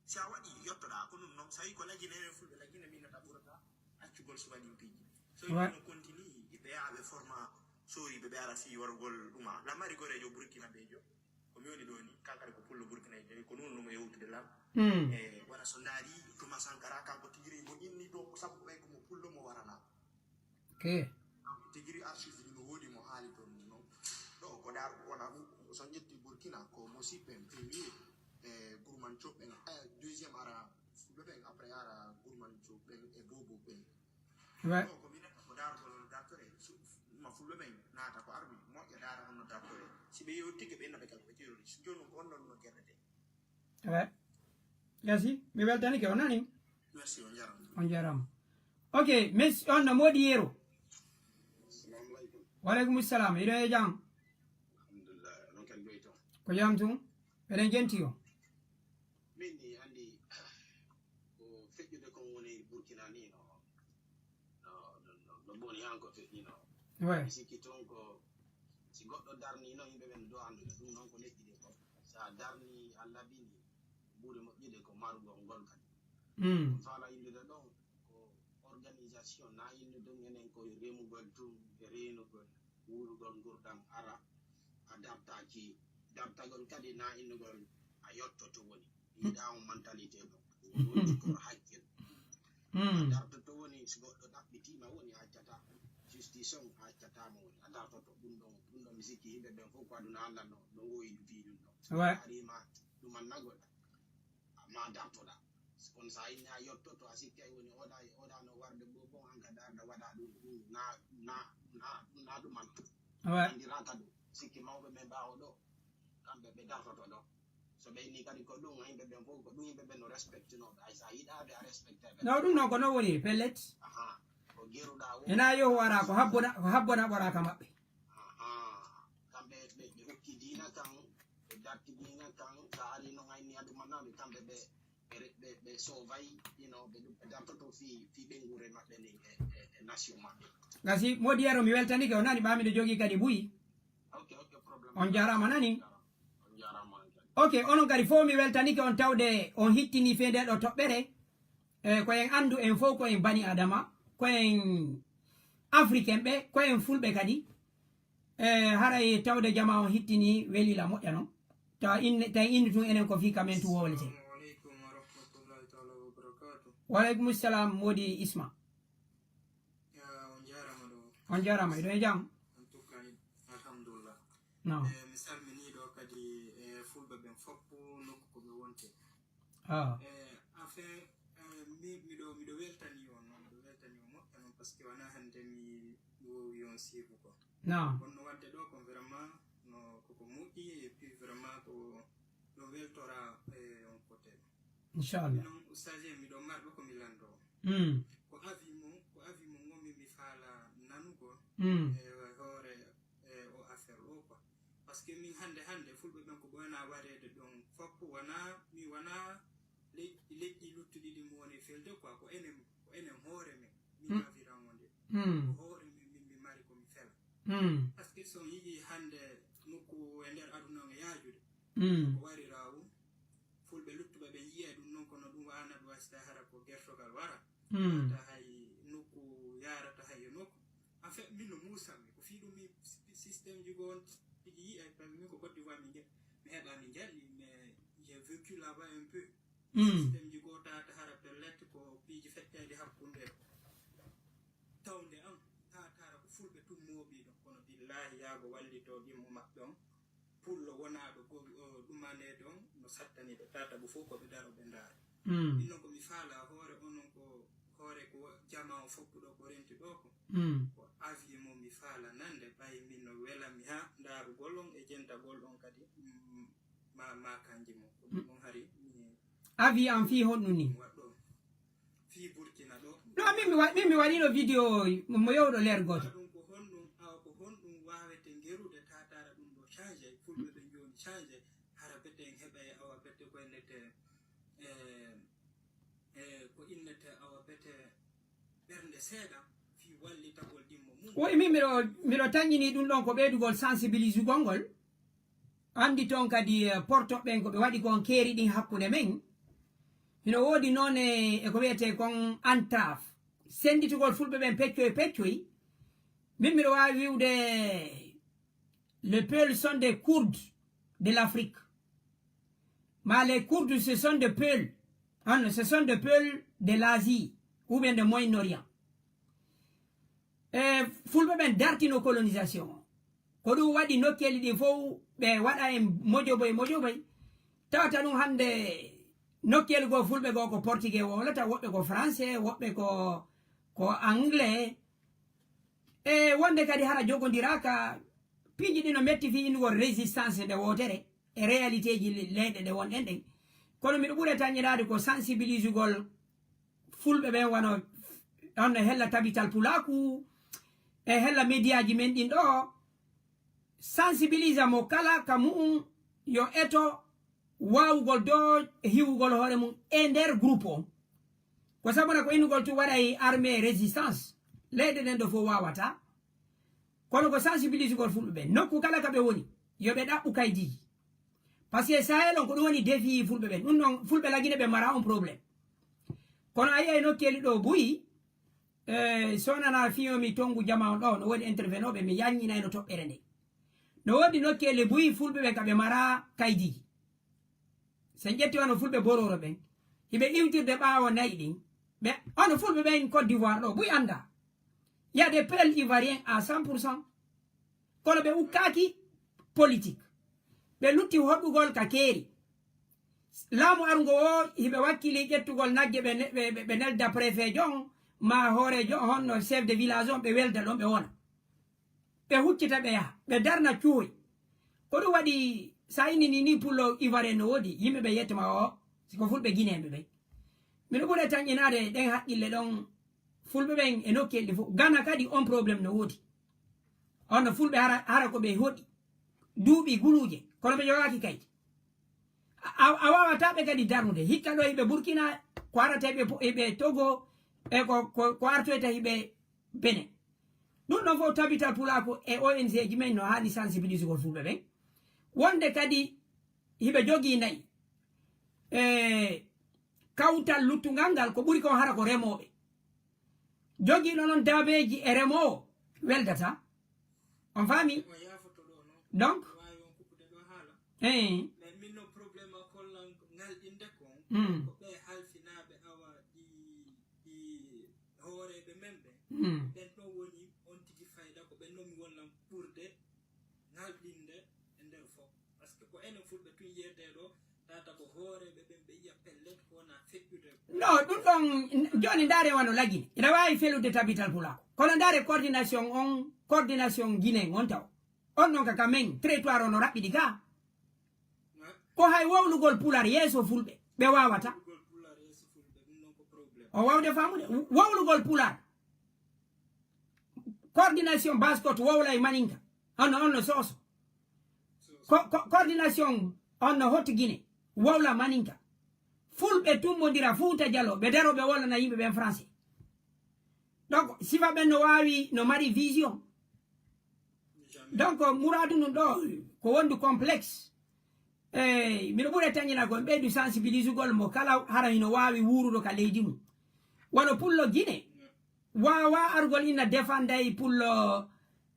Si a waɗi yottoɗa ko ɗum noon, so tawi ko lagine enen fulɓe lagine minata ɓurata accugol subaɗin piiji. So Ouais. Ɗum no continue ɓe yaha ɓe forma soriɓe ɓe ara fii warugol ɗuma lamari gorejo Burkina bejo. Ko mi woni ɗo ni kankare ko pullo Burkina e joyi ko ɗum ɗum e yewtude lan. Hmm. E wona so ndaari Tuma Sankara kanko tigiri mo inni ɗo ko sabu ɓay ko mo pullo mo warana. Ok. Tigiri archive ni no woodi mo haali toon ɗum noon. Ɗo ko daar wona so ƴetti Burkina ko mo sippen premier e Gurman Job ɓen, eh, deuxième ara fulɓe ɓen, après ara Gurman Job ɓen e Bobo ɓen. Ouais. Ɗo ko minata ko daarugol no dartore, su- ma fulɓe ɓen naata ko armi moƴƴa daara honno dartore. Si ɓe yewtike ɓe naɓe kala ɓe tirori. Si jooni ko on noon no gerde de. Ouais. Merci. Mi weltanike, o nani? Merci, on jarama. On jarama. Ok, merci on no moodi yero. Assalamu aleykum. Waleykum salam. Hiɗo e jam? Alhamdulillah, non kan ɗoy toon. Ko jam tun? Eɗen jenti o. Min ni anndi ko feƴƴude kon woni Burkina ni no no no no no boni han ko feƴƴino. Ouais. Mi sikki toon ko si goɗɗo darni noon yimɓe ɓen do anndude ɗum noon ko leƴƴi ɗi ko so a darni a labini ɓuri moƴƴude ko marugol ngol kadi. Hmm. Faala inndude ɗon ko organisation na inndu ɗum enen ko remugol tun e reenugol wuurugol ngurdam ara a dartaaki dartagol kadi na innugol a yottoto woni yiɗa on mentalité ɗo woni ko hakkil a Hmm. dartoto woni so goɗɗo ɗaɓɓitiima woni a accata justice on a accataama woni a dartoto ɗum ɗon ɗum ɗon mi sikki yimɓe ɓen fof ko aduna allah no no woyi fii ɗum ɗon Ouais. Arima ɗum annagol ma dartoɗa kono so a inni a yottoto a sikki ay woni oɗa oɗa no warde bo bon an ka darda waɗa ɗum ɗum na na na na ɗum an Ouais. anndiraka ɗum sikki mawɓe men ɓawo ɗo kamɓe ɓe dartoto ɗo so ɓe inni kadi ko ɗum yimɓe ɓen fof ko ɗum yimɓe ɓen no respectinoɓe ay sa yiɗaɓe a respecteɓe No, ɗum noon ko noon woni pellet. Aha. Ko geruɗa o Ena yo wara ko habbona ko habbona ɓoraka maɓɓe. Aha. Kamɓe ɓe ɓe hokki diina kan ɓe darti diina kan sa ari no ayni adumanaɓe kamɓe ɓe ɓe ɓe ɓe sovay ino ɓe ɗum ɓe dartoto fi fi ɓengure maɓɓe ni e e- e nation maɓɓe. Gasi moodi yero mi weltanike o nani ɓa miɗo jogii kadi buyi. Ok, ok, problème. On jarama nani. On jarama on jarama. Ok, onon kadi fof mi weltanike on tawde on hittini fee nde ɗo toɓɓere. E ko en anndu en fof ko en bani adama, ko en africain ɓe, ko en fulɓe kadi. E haray tawde jama on hittini welila moƴƴa noon. Tawa inne tawi indi tun enen ko fii kamen tun wowlete. Assalamu aleykum wa rahmatullahi taala wa barakatuh. Waleykum salam moodi Isma. Ya on jarama ɗo. On jarama, hiɗo e jam? En tout cas alhamdulillah. Non. E mi salmini ɗo kadi e fulɓe ɓen foppu nokku ko ɓe wonte. Ah. E enfin e mi miɗo miɗo weltani on noon miɗo weltani on moƴƴa noon parce que wona hannde mi wowi on siibu ko. Non. Wonno wadde ɗo ko vraiment no koko moƴƴi et puis vraiment ko ɗo weltora e on côté. Inchallah. Non ustage miɗo marɗo ko mi lando. Mm. Ko avis mo ko avis mo ngomi mi faala nanugol Mm. e hoore e o affaire o quoi. Parce que min hannde hannde fulɓe ɓen ko ɓoyna wareede ɗon foppo wona mi wona leƴƴi leƴƴi luttuɗi ɗi mo woni felde quoi ko enen ko enen hoore men min Mm. aviran wonde Mm. ko hoore men min mi mari ko mi fela. Mm. Parce que so on yiɗi hannde nokku e nder aduna on e yaajude Mm. ko wari rawu fulɓe luttuɓe ɓe yiya ɗum noon kono ɗum waana ɗum asita hara ko gertogal wara Mm. ta hay nokku yarata hay e nokku en fait min no muusanmi ko fii ɗum mi système ji goo on tigi yiya par min ko Côte d'Ivoire mi je- mi heɓa mi jaɗi mais j'ai vécu là-bas un peu Mm. système ji goo tata hara pellet ko piiji fetteede hakkunde tawnde an tata hara ko fulɓe tun mooɓi ɗon kono billahi yaago wallito ɗimmo maɓɓe on pullo wonaaɗo go- o ɗumaneede on no sattani ɓe tataɓo fof ko ɓe daro ɓe ndaara Mm. inno ko mi faala hoore onon ko hoore ko jama on foppuɗo ko renti ɗo ko Mm. ko avis mo mi faala nande ɓay min no welami ha ndaarugol on e jentagol on kadi mm, ma makanji mo ko ɗum on hari mi Avis an fii honɗum ni? waɗɗo fii burkina ɗo Ah, min mi wa- min mi waɗino video mo yowɗo leer goto. Ɗum ko honɗum, awa ko honɗum waawete ngerude tatara ɗum ɗo change, fulɓe ɓe jooni change, hara bete en heɓay awa bete ko innete, eh, eh, ko innete awa bete ɓernde seeɗa fii wallitagol ɗimmo mum. Woy min miɗo miɗo tanñini ɗum ɗon ko ɓeydugol sensibilisugol ngol. Anndi toon kadi, eh, porto ɓen ko ɓe waɗi kon keeri ɗin hakkunde men. Hino woodi noon e e ko wiyetee kon entrave, sennditugol fulɓe ɓen peccoy peccoy. Min miɗo waawi wi'ude les Peuls sont des Kurdes de l'Afrique. Ma les Kurdes ce sont des Peuls. Ah non, ce sont des Peuls de l'Asie ou bien de Moyen-Orient. E fulɓe ɓen dartino colonisation o. Ko ɗum waɗi nokkeeli ɗin fof ɓe waɗa en mojoboy mojoboy. Tawata ɗum hannde nokkeeli goo fulɓe goo ko portugais wowlata, woɓɓe ko français, woɓɓe ko ko anglais. E wonde kadi hara jogondiraaka, piiji ɗi no metti fii innugol résistance nde wootere e réalité ji le- leyɗe ɗe wonɗen ɗen. Kono miɗo ɓuri tanñiraade ko sensibilisugol fulɓe ɓen wano on no hella tabital pulaaku e hella médiaji men ɗin ɗo. Sensibilisa mo kala ka mu'un yo eto waawugol do e hiwugol hoore mum e nder groupe on. Ko sabuna ko innugol tun waɗay armée résistance. Leyɗe ɗen ɗo fof waawata. Kono ko sensibilisugol fulɓe ɓen. Nokku kala ka ɓe woni, yo ɓe ɗaɓɓu kaydiiji. Parce que Sahel on ko ɗum woni défi fulɓe ɓen. Ɗum ɗon fulɓe Lagine ɓe mara on problème. Kono a yiyay nokkeeli ɗo buy, eh, so nana fiyomi tongu jama on ɗo, no woodi intervenooɓe, mi yanñinayno toɓɓere nde. No woodi nokkeeli buy fulɓe ɓen ka ɓe mara kaydiiji. So en ƴetti wano fulɓe Bororo ɓen, hiɓe iwtirde ɓaawo nayi ɗin. Ɓe, ono fulɓe ɓen Côte d'Ivoire ɗo, buy annda. Il y a des Peuls ivoiriens à cent pour cent. Kono ɓe ukkaaki politique. Ɓe lutti hoɗugol ka keeri. Laamu arungo o, hiɓe wakkili ƴettugol nagge ɓe ne- ɓe- ɓe- ɓe nelda préfet jon, ma hoorejo honno chef de village on, ɓe welda ɗon ɓe wona. Ɓe huccita ɓe yaha, ɓe darna cuhoy. Ko ɗum waɗi so a innini ni pullo ivoirien no woodi, yimɓe ɓe yettuma o, siko fulɓe guinéen ɓe ɓen. Mino ɓuri tanƴinaade ɗen haqqille ɗon, fulɓe ɓen e nokkeeli ɗi fof. Gana kadi on problème no woodi. On no fulɓe hara, hara ko ɓe hoɗi. Duuɓi guluuje, kono ɓe jogaaki kaydi. A, a, a waawata ɓe kadi darnude. Hikka ɗo hiɓe Burkina, ko arata hiɓe po- hiɓe Togo, e ko, ko, ko artoyta hiɓe Benin. Ɗum ɗon fof tabital pulaaku e O N G ji men no haani sensibilisugol fulɓe ɓen. Wonde kadi hiɓe jogii nayi. E kawtal luttungal ngal ko ɓuri kon hara ko remooɓe. Jogiiɗo noon daabeeji e remoowo weldata. On faami? Donc, eh, mais min no problème ko lan ngal inde kon, mm, ko ɓe halfinaaɓe awa ɗi ɗi hooreeɓe men ɓe, mm, ɓen ɗon woni on tigi fayda, ko ɓen noon mi wonlan ɓurde ngal ɗinde e nder fof. Parce que ko enen fulɓe tun yiyetee ɗo, tata ko hooreeɓe ɓen ɓe yiya pellet ko wona feƴƴude. No, ɗum ɗon, jooni ndaare wano Lagine. Ina waawi felude tabital pulaaku. Kono ndaare coordination on, coordination Guinée on taw. On ɗon ka, ka men, territoire on no raɓɓiɗi ka. Ko hay wowlugol pular yeeso fulɓe, ɓe waawata. O wawde faamude, wowlugol pular. Coordination Baskot wowla e maninka. On no, on no sooso. Ko, ko, coordination on no hot Guinée, wowla maninka. Fulɓe tumbondira Fuuta Jalo, ɓe daro ɓe wolana yimɓe ɓen français. Donc, sifa ɓen no waawi, no mari vision. Donc, muraadu ndun ɗo, ko wondu complexe. Eey, mino ɓuri tanñina ko ɓeydu sensibilisugol mo kala hara hino waawi wuurudo ka leydi mum. Wano pullo Guinée, waawa arugol ina defanday pullo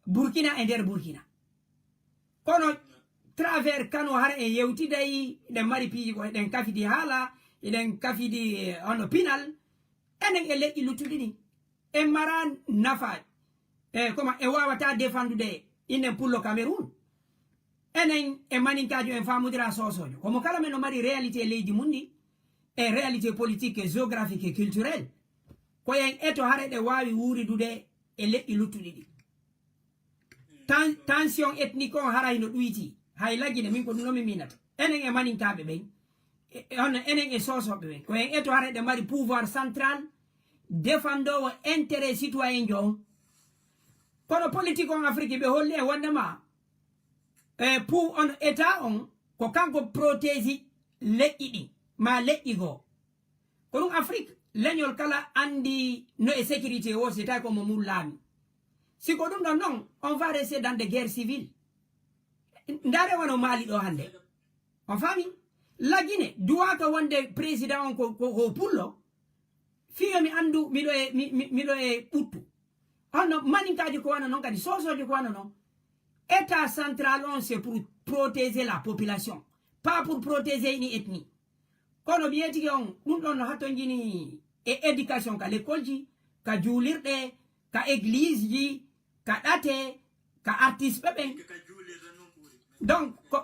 Burkina e nder Burkina. Kono travers Kano hara en yewtiday, eɗen mari piiji ko eɗen kafidi haala, eɗen kafidi, eh, hono pinal, enen e leƴƴi luttuɗi ɗin. En mara nafa, e koma en wawata defandude inen pullo Cameroun. Enen e maninkaajo en famodira sosojo. Komo kala men no mari réalité e leydi mum ndi, e réalité politique, géographique et culturelle. Ko en eto hara eɗen wawi wuuridude e leƴƴi luttuɗi ɗi. Tan-, tension ethnique on hara hino ɗuyti. Hay Lagine, min ko ɗum ɗo mi miinata. Enen e maninkaaɓe ɓen, e, e hono enen e sosoɓe ɓen. Ko en eto hara eɗen mari pouvoir central, défendoowo intérêt citoyen jo on. Kono politique on Afrique ɓe holli en wonde ma e pour on état on ko kanko protégé leƴƴi ɗi ma leƴƴi goo. Ko ɗum Afrique leñol kala anndi no e sécurité o si tawi ko mo mum laami. Si ko ɗum ɗon non on va rester dans des guerres civiles. Ndaare wano Mali ɗo hannde. On faami? Lagine duwaaka wonde président on ko, ko, ko pullo. Fiyo mi anndu miɗo e, mi, mi, miɗo e ɓuttu. Hono maninkaaji ko wano non kadi, soosooji ko wano non. État central on c'est pour protéger la population, pas pour protéger une ethnie. Kono ɓiye tigi on ɗum ɗon no hattonjini e éducation ka lekkolji, ka juulirɗe, ka égliseji, ka ɗate, ka artiste ɓe ɓen. Donc ko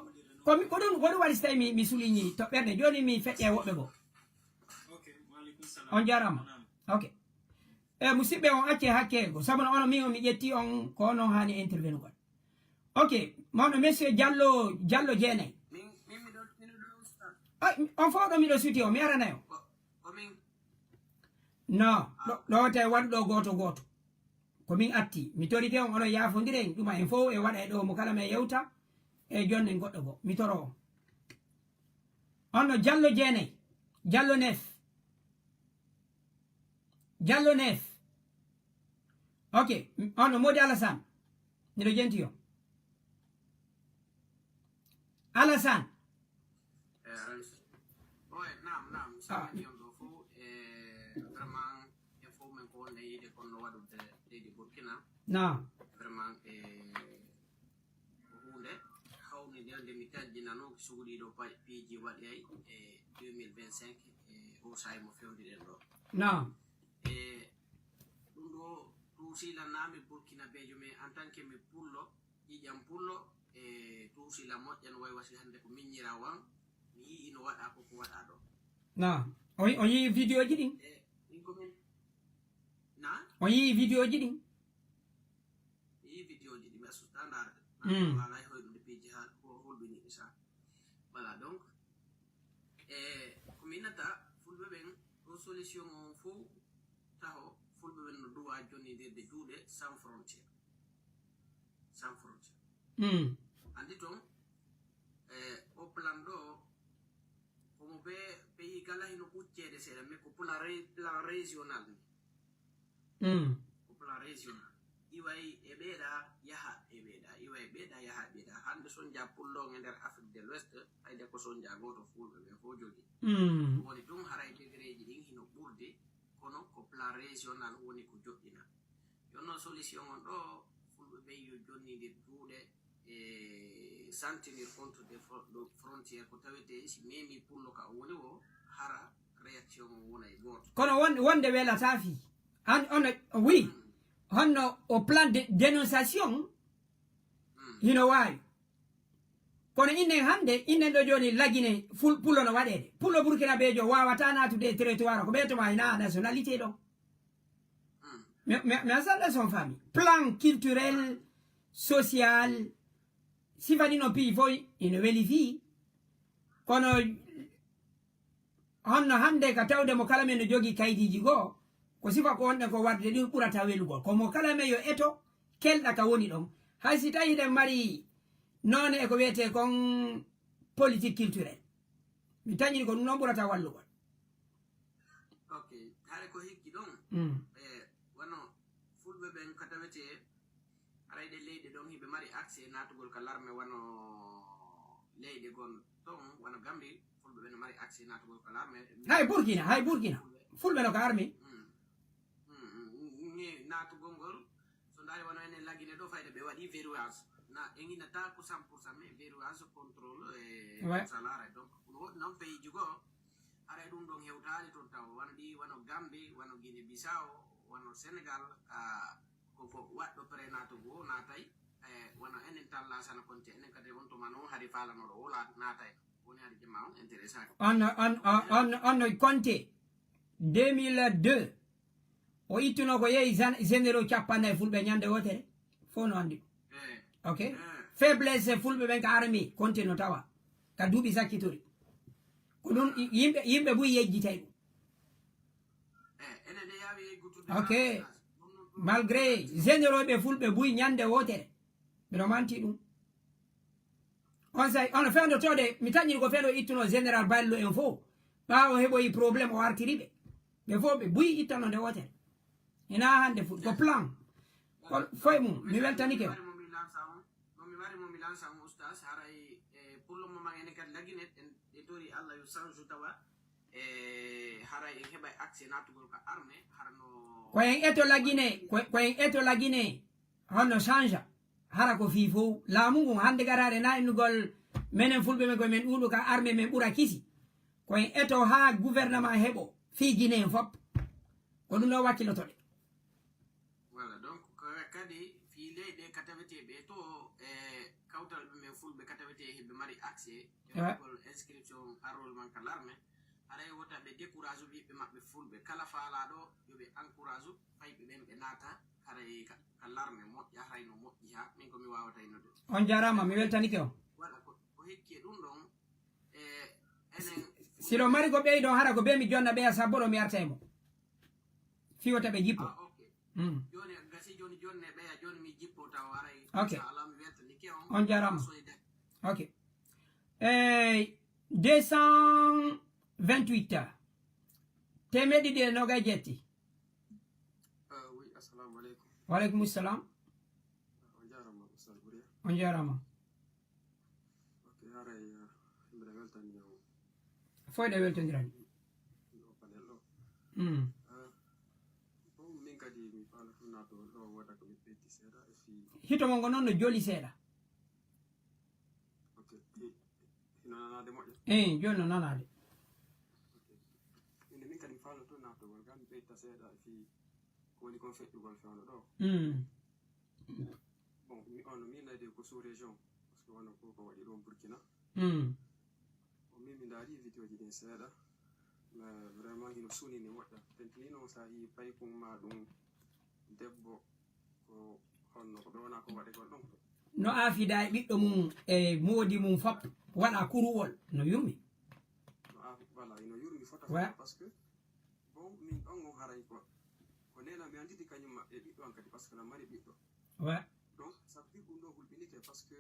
komi ko ɗum ko ɗum waɗi so tawi mi, mi suliñi toɓɓerde jooni mi feƴƴe woɓɓe goo. On jarama. Ok. E musidɓe on acce hakke go sabu no ono min on mi ƴetti on ko onon haani intervenugol. Ok. Mawɗo monsieur Diallo, Diallo jeenay. On fof ɗo miɗo suti o mi aranayo. Non, ɗo te waɗu ɗo gooto gooto. Ko min atti mi torike on onon yaafondiren ɗuma en fof e waɗa e ɗo mo kala men yewta e jonnen goɗɗo goo mi toro on. On no Diallo jeenay, Diallo nef. Diallo nef. Ok. On no Modi Alassane. Miɗo jenti yo Alassane. Oye, naam naam mi salmini on ɗo fof e vraiment en fof min ko wonde yiide kono no waɗude leydi Burkina. Naam. Vraiment e ko huunde hawnide nde mi taƴƴinano suguɗiiɗo piiji waɗi ay e deux mille vingt cinq e o saayi mo fewdiɗen ɗo. Naam. E ɗum ɗo tuusilannaami burkinabeejo mais en tant que mi pullo ƴiƴam pullo e tuusila moƴƴa no wayi wasi hannde ko miññira wan mi yii no waɗa ko ko waɗa ɗo. Naam. On yii vidéo ji ɗin? E ɗin ko min na? On yii vidéo ji ɗin? Mi yii vidéo ji ɗi mi asusta ndaarde. Alaa e hoyɗude piiji haa hulɓini isa. Voilà donc e ko mi innata fulɓe ɓen ɗo solution on fof taho fulɓe ɓen no duwa jonnidirde juuɗe sans frontière. Sans frontière. Anndi toon e o plan ɗo komo be pays kala hino ɓucceede seeɗa mais ko plan plan régional ni. Ko plan régional iway e ɓeeɗa yaha e ɓeeɗa iway e ɓeeɗa yaha e ɓeeɗa hannde sonja pullon e nder Afrique de l'Ouest hayde ko sonja gooto fulɓe ɓe fof jogi. Woni ɗum haray degré ji ɗin hino ɓurdi kono ko plan régional woni ko joɗɗina. Yo noon solution on ɗo fulɓe ɓen yo jonnindir juuɗe e sentinir contre des frontières ko tawete si memi pullo ka o woni o hara réaction on wona e gooto. Kono wonde wonde welata fii an ono wi honno o plan de dénonciation hino waawi. Kono innen hannde innen ɗo jooni lagine pullo no waɗeede pullo burkinabeejo waawata naatude e territoire ko ɓeetoma hina nationalité ɗon. Mi asalla son famille plan culturel, social, sifa ɗin on piiji fof ino weli fii. Kono honno hannde ka tawde mo kala men no jogii kaydiiji goo ko sifa ko wonɗen ko waɗde ɗin ɓurata welugol ko mo kala men yo eto kelɗa ka woni ɗon. Hay si tawi hiɗen mari noone e ko wiyetee kon politique culturel mi tañiri ko ɗum ɗon ɓurata wallugol. Ok, hare ko hikki ɗon e wano fulɓe ɓen ka tawetee haray ɗe leyɗe ɗon hiɓe mari accès natugol ka larme wano leyɗe gon ton wano gambi fulɓe ɓen mari accès natugol ka larme. Hay burkina hay burkina fulɓe no ka armi. Ni natugol ngol so ndaari wano enen lagine ɗo fayde ɓe waɗi verrouillage na e ginata ko cent pour cent mais verrouillage contrôle e salaare donc no woɗi noon pays ji goo haray ɗum ɗon hewtaali toon taw wano ɗi wano gambi wano guine bissau wano sénégal ka koko waɗɗo prénato goo naatay e wano enen tan laasana konte enen kadi on tuma noon hari faalanoɗo o naatay woni hari jama on intéressaki on on on on konte deux mille deux o ittuno ko yehi généraux capanɗe fulɓe ñande wotere fof no anndi ɗum ok faiblesse fulɓe ɓen ka armi konte no tawa ka duuɓi sakkitori ko ɗum yimɓe yimɓe buy yejjitay ɗum enen nde yaawi Ok. Malgré généraux ɓe fulɓe buy ñande wootere, ɓeɗo manti ɗum. On say, on fewndo tode, mi taƴiri ko fewndo ittuno général Ballo en fof. Ɓaawo heɓoyi problème o artiri ɓe. Ɓe fof ɓe buy ittano nde wootere. Ina hannde fu-, ko plan. Ko foye mum, mi weltanike. Bon, mi wari mo mi lansa mo oustas, haray, eh, pour le moment enen kadi lagine en, e tori Allah yo sanju tawa, eh, haray en heɓay accès natugol ka armée, harno. Ko en eto lagine, ko, ko en eto lagine, hono changea. Hara ko fii fof laamu ngun hannde garaare na innugol menen fulɓe men koye men ɗuuɗu ka armée men ɓura kisi. Ko en eto haa gouvernement heɓo fii Guinée en fof. Ko ɗum ɗo wakkilotoɗe. Voilà, donc, ka-, kadi fii leyɗe ka tawetee ɓe to, e kawtal ɓe men fulɓe ka tawetee heɓe mari accès e waɗugol inscription enrôlement ka l'armée, haray wota ɓe décourage ɓiɓɓe maɓɓe fulɓe. Kala faalaaɗo yo ɓe encourage fayɓe ɓen ɓe naata haray ka, ka l'armée moƴƴa, haray no moƴƴi haa min ko mi waawata innude. On jaaraama, mi weltanike on. Voilà, ko, ko hikki e ɗum ɗon, e enen. Si ɗo mari ko ɓeydon, hara ko be mi jonna ɓeya sabbo ɗo mi arta e mo. Fii wota ɓe jippo. Ah, ok. Mm. Jooni gasi, jooni, jooni ne ɓeya, jooni mi jippo taw haray. Ok. Inchallah, mi weltanike on. On jaaraama. Solidaire. Ok. Eh, deux cent vingt-huit. Teemeɗe ɗiɗi e noogay jetti. Ah, oui, assalamu aleykum. Wa aleykum salam. On jaaraama, Oustaz Bouriya. On jaaraama. Ok, haray, eh, mbiɗa weltani o. Foyde weltondirani. O panel ɗo. Mm. Eh, bon, min kadi mi faala tun naatugol ɗo, wooda ko mi ɓeydi seeɗa e fii. Hito mon ngo noon no joli seeɗa. Ok, hi-, hino nanaade moƴƴa? Eh, jooni no nanaade. Ok. Min, min kadi mi faala tun naatugol, ngam mi ɓeyda seeɗa e fii ko woni kon feƴƴugol fewndo ɗo. Mm. Bon, mi, on, min nayde ko sous région, parce que wano ko, ko waɗi ɗon Burkina. Mm. Bon, min mi ndaari vidéo ji ɗin seeɗa, mais vraiment hino sunini moƴƴa. Tentini noon sa yii paykun ma ɗum debbo, ko honno ko ɓe wona ko waɗegol ɗon. No aafida e ɓiɗɗo mum e moodi mum fop waɗa kuruwol, no yurmi. No aafi, voilà, hino yurmi fota fota, parce que bon, min ɗon on haray ko, ko nena mi anditi kañum ma-, e ɓiɗɗo an kadi, parce que na mari ɓiɗɗo. Ouais. Donc, ça veut dire ɗum ɗo hulɓinike, parce que,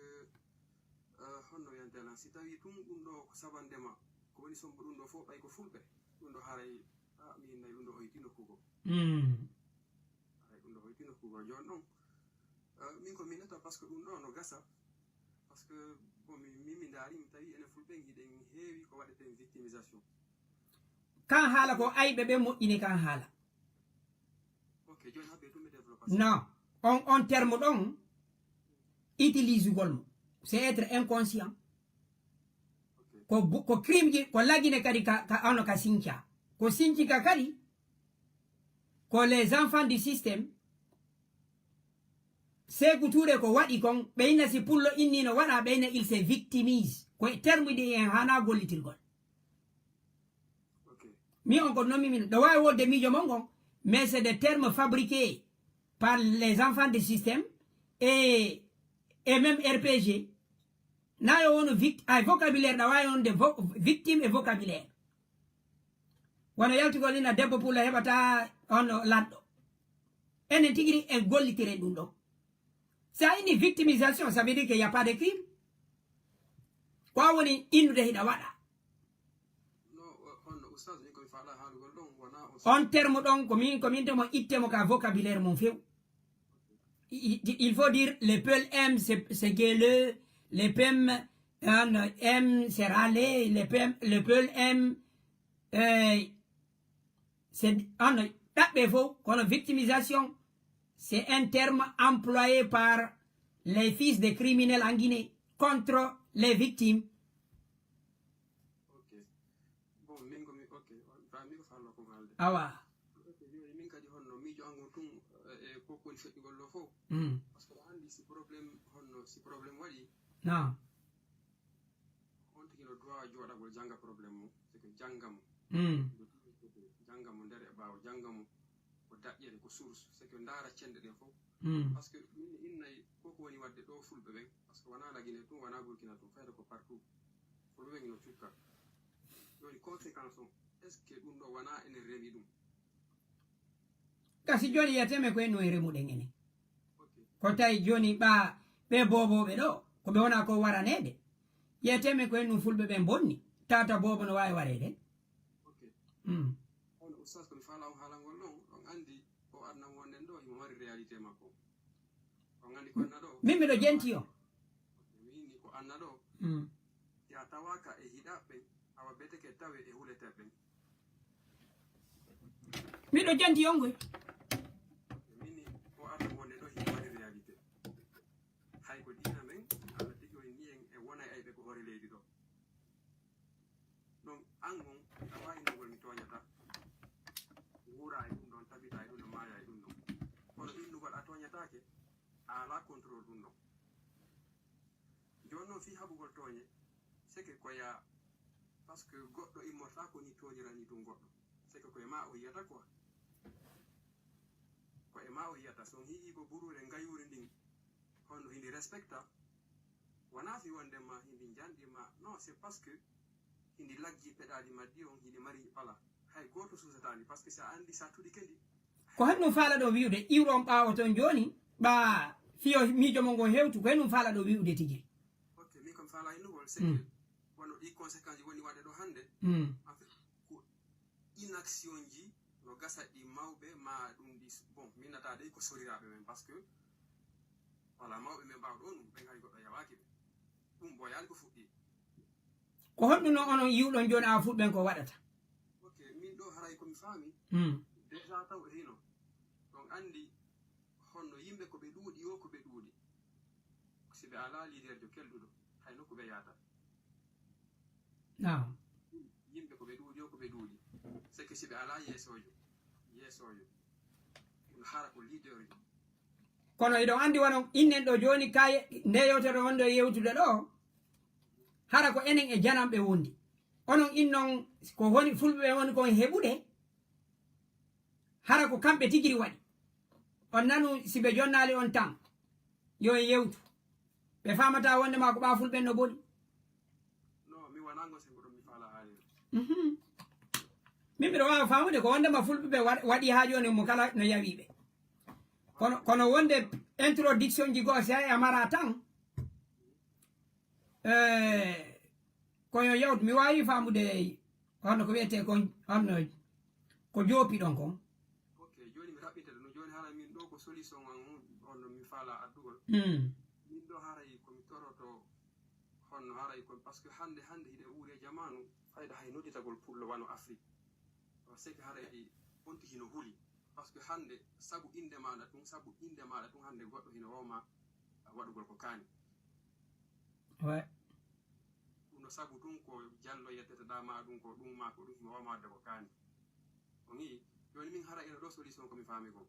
euh, honno wiyante lan, si tawi tun ɗum ɗo ko sabande ma, ko woni sombo ɗum ɗo fof, ɓay ko fulɓe, ɗum ɗo haray, ah, mi innay ɗum ɗo hoyti nokku goo. Mm. Haray ɗum ɗo hoyti nokku goo. Jooni ɗon, euh, min ko mi neta, parce que ɗum ɗo no gasa, parce que, bon, mi, mi, mi ndaari, mi tawi enen fulɓe hiɗen heewi ko waɗeten victimisation. Kan haala ko ayɓe ɓe moƴƴini kan haala. Ok, jooni habbe tun mi développe. Non, on, on terme ɗon, utilisugol mo, c'est être inconscient. Ok. Ko bu-, ko crime ji, ko lagine kadi ka, ka, ono ka Sinkia. Ko Sinkia kadi, ko les enfants du système, Seeku Tuure ko waɗi kon, ɓe inna si pullo inni no waɗa, ɓe inna il se victimise. Ko e terme ɗi en hana gollitirgol. Ok. Mi on ko nomi min, ɗo waawi wodde miijo mon ngon, mais c'est des termes fabriqués par les enfants du système et, et même R P G. Na yo wonu vict-, ay vocabulaire ɗa waawi wonde vo-, victime et vocabulaire. Wano yaltugol ina debbo pullo heɓata on laɗɗo. Enen tigi en gollitiren ɗum ɗo. Sa inni victimisation, ça veut dire que y a pas de crime. Ko a woni innude hiɗa waɗa. No, o-, on ustaz, min ko mi faala haalugol ɗon, wona on. On terme ɗon, ko min, ko min temo ittemo ka vocabulaire mon few. I-, i-, il faut dire le peul M, c'est, c'est gueuleux, le pem, euh, M, c'est râler, le pem, le peul M, euh, c'est, ah non, ɗaɓɓe fof, kono victimisation, c'est un terme employé par les fils de criminels en Guinée contre les victimes. Ok. Bon, min ko mi, ok, on, fa-, mi ko faalno kon haalde. Awa. Ok, jooni min kadi honno miijo an ngon tun, eh, eh, ko ko woni feƴƴugol ɗo fof. Mm. Parce que a anndi si problème, honno si problème waɗi. Non. On tigi no droit jooɗagol jannga problème mum, c'est que jannga mo. Mm. Jannga mo nder e ɓaawo, jannga mo ko daƴƴere, ko source, c'est que ndaara cenɗe ɗen fof. Mm. Parce que min mi innay ko ko woni waɗde ɗo fulɓe ɓen, parce que wona Lagine tun, wona Burkina tun, fayda ko partout. Fulɓe ɓen no cukka. Jooni conséquence on, est-ce que ɗum ɗo wona enen rewi ɗum? Kasi jooni yeteme ko en no e remuɗen enen. Ko tawi jooni ɓa ɓe boobooɓe ɗo, ko ɓe wona ko waraneede. Yeteme ko en ɗum fulɓe ɓen bonni. Tata boobo no waawi wareede. Mm. Kono oustaz, ko mi faala on haalangol ɗon, on anndi o adnan wonden ɗo, himo mari réalité makko. On anndi ko adna ɗo. Min miɗo jenti on. Mi inni ko adna ɗo. Mm. Si a tawaaka e hiɗaaɓe ɓen, awa beteke tawe e huleteeɓe ɓen. Miɗo jenti on koy. Min ni ko adna wonde ɗo hino waɗi réalité. Hay ko diina men, Allah tigi o inni en e wona e ayɓe ko hoore leydi ɗo. Donc, an on, a waawi innugol mi tooñata. Wuura e ɗum ɗon, tabita e ɗum ɗon, maaya e ɗum ɗon. Kono innugol a tooñataake, a alaa contrôle ɗum ɗon. Jooni noon, fii haɓugol tooñe, c'est que ko yaa, parce que goɗɗo immortaa ko ni tooñirani ɗum goɗɗo. C'est que ko e maa o yiyata quoi. Ko e maa o yiyata. So on hi'i ko buruure ngayuuri ndin, hono hindi respecta, wonaa fii wonde ma hindi njanɗi ma. Non, c'est parce que hindi laggi peɗaali majji on, hindi mari bala. Hay gooto suusataani, parce que si a anndi sattuɗi kendi. Ko honɗum faalaɗo wi'ude iwron ɓaawo ton jooni, ɓa fiyo miijo mon ngon hewtu, ko honɗum faalaɗo wi'ude tigi? Ok, min ko mi faala innugol, c'est que Mm. Wano ɗi conséquence woni waɗde ɗo hannde. Mm. En fait, ko inaction ji no gasa ɗi mawɓe ma ɗum ɗi s-, bon, min nata dey ko soriraaɓe men, parce que, voilà, mawɓe men mbaaw ɗo ɗum, ɓen hay goɗɗo yawaaki ɓe. Ɗum boyaani ko fuɗɗi. Ko honɗum non onon yiwɗon jooni awa fulɓe ɓen ko waɗata? Ok, min ɗo haray ko mi faami. Mm. Déjà taw e hino. On anndi honno yimɓe ko ɓe ɗuuɗi o, ko ɓe ɗuuɗi. Si ɓe alaa leaderjo kelɗuɗo, hay nokku ɓe yaata. Naam. Yimɓe ko ɓe ɗuuɗi o, ko ɓe ɗuuɗi. C'est que si ɓe alaa yeesoojo, yeesoojo, ɗum hara ko leaderjo. Kono hiɗon anndi wano innen ɗo jooni kaye, nde yewtere wonde e yewtude ɗo, hara ko enen e jananɓe wondi. Onon innon ko woni fulɓe ɓe woni kon heɓude, hara ko kamɓe tigiri waɗi. On nanu si ɓe jonnaali on tan, yo en yewtu. Ɓe faamata wonde ma ko ɓa fulɓe no boni. No, mi wonango sen ko ɗum mi faala haalire. Mhm. Min mbiɗo waawa faamude ko wondema fulɓe ɓe wa-, waɗi haa jooni mo kala no yawiɓe. Kono, kono wonde introduction ji goo si a mara tan, eh, ko yo yawtu. Mi waawi faamude honno ko wiyetee kon, honno ko joopi ɗon kon. Ok, jooni mi raɓɓita ɗum. No jooni hara min ɗo ko solution an on no mi faala addugol. Mm. Min ɗo haray ko mi toroto honno haray ko, parce que hannde, hannde hiɗe wuuri e jamaanu, fayda hay nodditagol pullo wano Afrique. Parce que haray on tigi no huli. Parce que hannde sabu innde maaɗa tun, sabu innde maaɗa tun hannde goɗɗo hino wawma waɗugol ko kaani. Ouais. Ɗum no sabu tun ko jallo yetteteɗaa ma ɗum ko ɗum ma ko ɗum himo wawma waɗde ko kaani. On yi'i? Jooni min haray ino ɗo solution ko mi faami kon.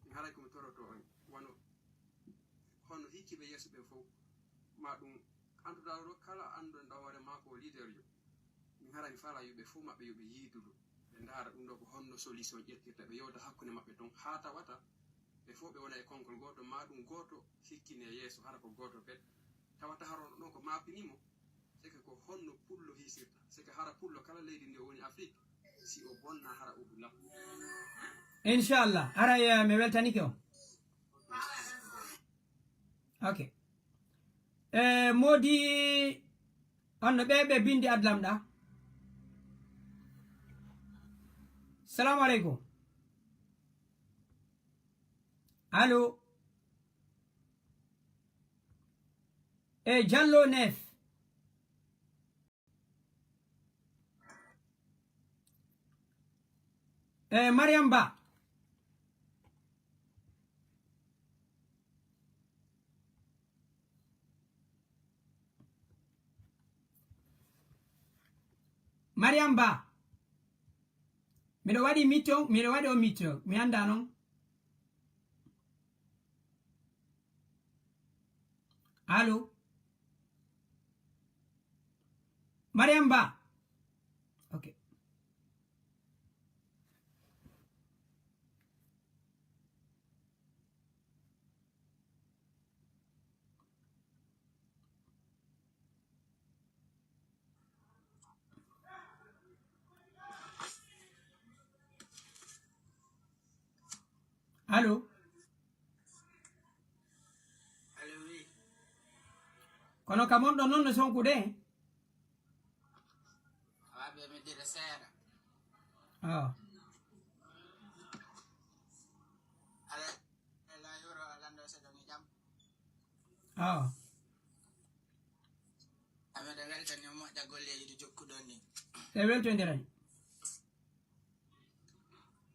Min haray ko mi toroto on. Wano honno hikkiiɓe yeeso ɓen fow. Ma ɗum, en tout cas, ɗo kala annduɗo hoore makko o leaderjo. Min haray mi faala yimɓe fow maɓɓe yo ɓe yiidudu. Ɓe ndaara ɗum ɗo ko honno solution ƴettirta. Ɓe yewta hakkunde maɓɓe ton haa tawata ɓe fow ɓe wona e konkol gooto, ma ɗum gooto hikkine yeeso, hara ko gooto pet. Tawata hara on ɗon ko maapini mo. C'est que ko honno pullo hiisirta? C'est que hara pullo kala leydi ndi o woni Afrique, si o bonna hara o hula. Inchallah. Haray, eh, mi weltanike on. Ok. Eh, moodi on no ɓe, ɓe bindi adlamɗa. Salamu aleykum. Allo. E Jallo Neef. E Mariam Ba. Mariam Ba. Miɗo waɗi mitto, miɗo waɗi on mitto. Mi anndaa non. Allo? Mariam Ba. Ok. Allo? Allo, oui. Kono kam on ɗon noon no sonkude? Awa, ɓe mi dira seeɗa. Awa. Ala, ala yoro, ala ndo seeɗa mi jam. Awa. Awa, da weltan yo moƴƴa golleeji ɗi jokkuɗon ɗin. E weltondiran.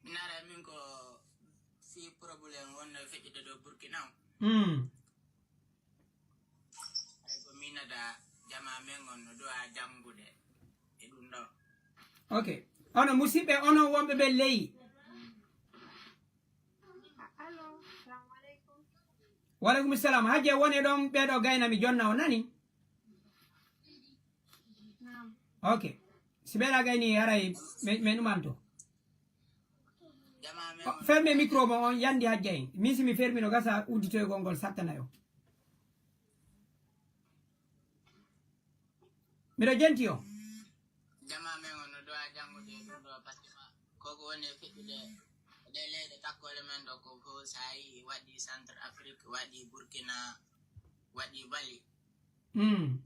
Mi nara min ko fii problème wonno e feƴƴude ɗo Burkina on. Hmm. Ay ko minata jama men on no duwa janngude e ɗum ɗo. Ok. Onon musidɓe, onon wonɓe ɓe ley. Allo, salamu aleykum. Waleykum salam. Hajje woni ɗon ɓeɗo gayna mi jonna o nani? Naam. Ok. Si ɓeɗa gayni haray me, me ɗumanto. Jama men O, on. Ferme micro mo on yandi hajja en. Min si mi fermino gasa udditoygol ngol sattanayo. Miɗo jenti o. Jama men on no duwa janngude e ɗum ɗo, parce que ma, koko woni e feƴƴude e ɗe leyɗe takkoɗe men ɗo ko fof, sa yi waɗi Centre Afrique, waɗi Burkina, waɗi Mali. Hmm.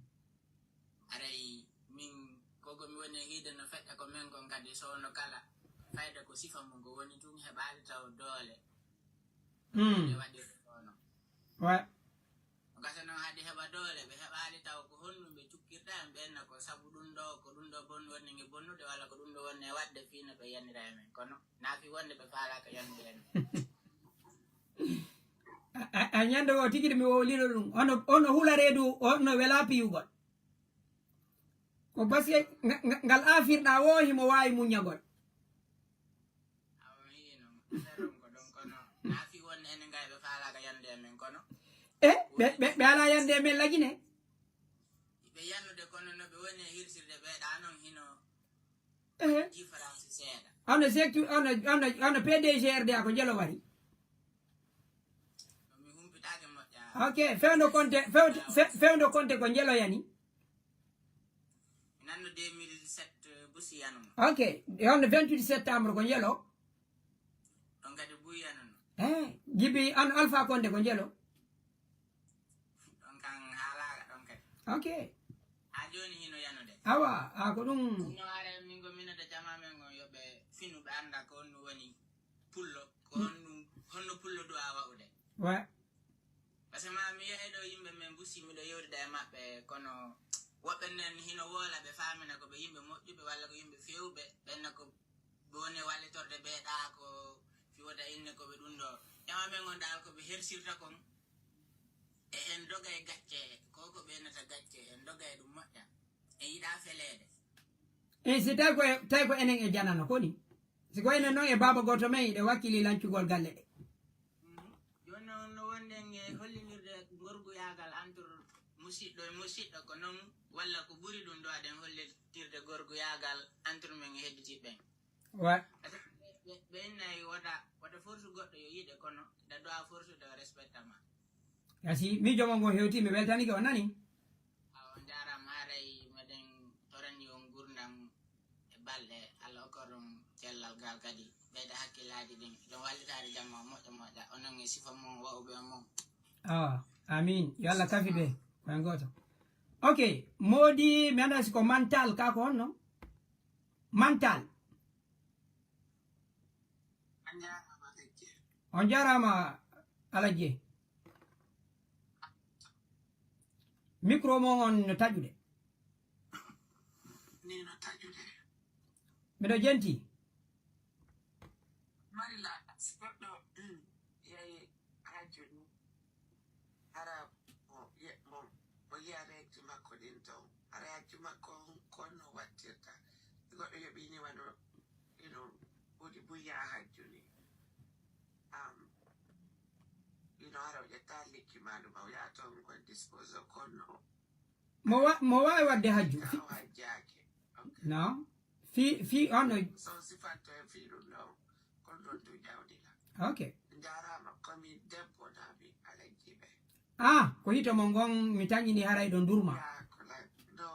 Aray min koko mi woni e hiide no feƴƴa ko men kon kadi sowno kala fayda ko sifa mum ko woni tun heɓaali taw doole. Hmm. Ɗe waɗi sowno. Ouais. Ko gasa noon haade heɓa doole, ɓe heɓaali taw ko honɗum ɓe cukkirta en ɓenna ko sabu ɗum ɗo, ko ɗum ɗo bon woni nge bonnude, walla ko ɗum ɗo woni e waɗde fii no ɓe yanira e men. Kono naa fii wonde ɓe faalaaka yanude e men. A, a, a ñande o tigi mi wowlino ɗum. Ono, ono hula reedu, ono wela piyugol. Ko parce que nga, nga, ngal afirɗa wo himo waawi muññagol. Awa, mi yii noon. Affaire on ko ɗon kono. Naa fii wonde enen ngay ɓe faalaaka yande e men kono. E, ɓe, ɓe, ɓe alaa yande e men lagine. Ɓe yannude kono no ɓe woni e hirsirde ɓe ɗa noon hino Ehe. Différence seeɗa. Ono sectu-, ono, ono, ono P D G R D A ko Jelo wari? Mi humpitaake moƴƴa. Ok, fewndo konte, fewndo, fe-, fewndo konte ko Jelo yani? Mi nanno deux mille sept, eh, Busi yanuno. Ok, e on vingt-huit septembre ko Jelo? Ɗon kadi Buy yanuno. Eh, Jibi an Alpha Konde ko Jelo? Ɗon kan haalaaka ɗon kadi. Ok. Haa jooni hino yanude. Awa, a ko ɗum. No are min ko minata jama men on yo ɓe finu ɓe annda ko honno woni pullo, ko honno, honno pullo du'a wa'ude. Ouais. Parce que ma mi yehi ɗo yimɓe men Busi miɗo yewtida e maɓɓe, kono woɓɓe nen hino woola ɓe faamina ko ɓe yimɓe moƴƴuɓe walla ko yimɓe feewuɓe, ɓenna ko ɓe woni e wallitorde ɓe ɗa ko fi wota inne ko ɓe ɗum ɗo. Jama men on dal ko ɓe hersirta kon. E en doga e gacce, ko ko ɓe nata gacce, en doga e ɗum moƴƴa. En yiɗa feleede. E si tawi ko e, tawi ko enen e janano, koni? Si ko enen noon e baaba gooto men, eɗe wakkili lancugol galle ɗe. Mhm. Jooni noon no wonɗen e hollinirde gorguyaagal entre musiɗɗo e musiɗɗo, ko noon walla ko ɓuri ɗum ɗo aɗen hollitirde gorguyaagal entre men e hedditiiɓe ɓen? Ouais. Parce que ɓe, ɓe, ɓe innayi wota, wota force goɗɗo yo yiɗe, kono da doit force de respecta ma. Kasi miijo mon ngo hewti, mi weltanike, on nani? Awa, on jaaraama, haray meɗen torani on ngurdam e balɗe, Allah okkor on cellal gal kadi. Ɓeyda hakkillaaji ɗin, ɗon wallitaade jamma moƴƴo moƴƴa, onon e sifa mon, wa'uɓe mon. Awa, amin. Yo Allah kafi ɓe, ko en gooto. Ok, moodi, mi anndaa si ko Mantal, ka ko honno? Mantal. A jaaraama, Alhaji. On jaaraama, Alhaji. Micro mon on no taƴude. Ni no taƴude. Miɗo jenti. Mari la, si goɗɗo, mm, yehi hajju ni, hara mo, ye-, mo, mo yiya règle makko ɗin ton. Hara hajju makko on, ko honno wattirta? Si goɗɗo yoɓi ni wano, you know, ɓuri buya hajju ni. Um, you know, hara o ƴetta lekki ma ɗum, o yaha ton kon dispose o, ko honno? Mo wa-, mo waawi waɗde hajju. Fi-, o hajjaaki. Ok. Non. Fi-, fi-, on no So sifatto e fii ɗum ɗon, kon ɗon to jawdi la. Ok. Njaaraama, ko mi debbo naa mi Alhaji ɓe. Ah, ko hito mo ngon mi tañini haray ɗo ndurma. Yaa ko la, ɗo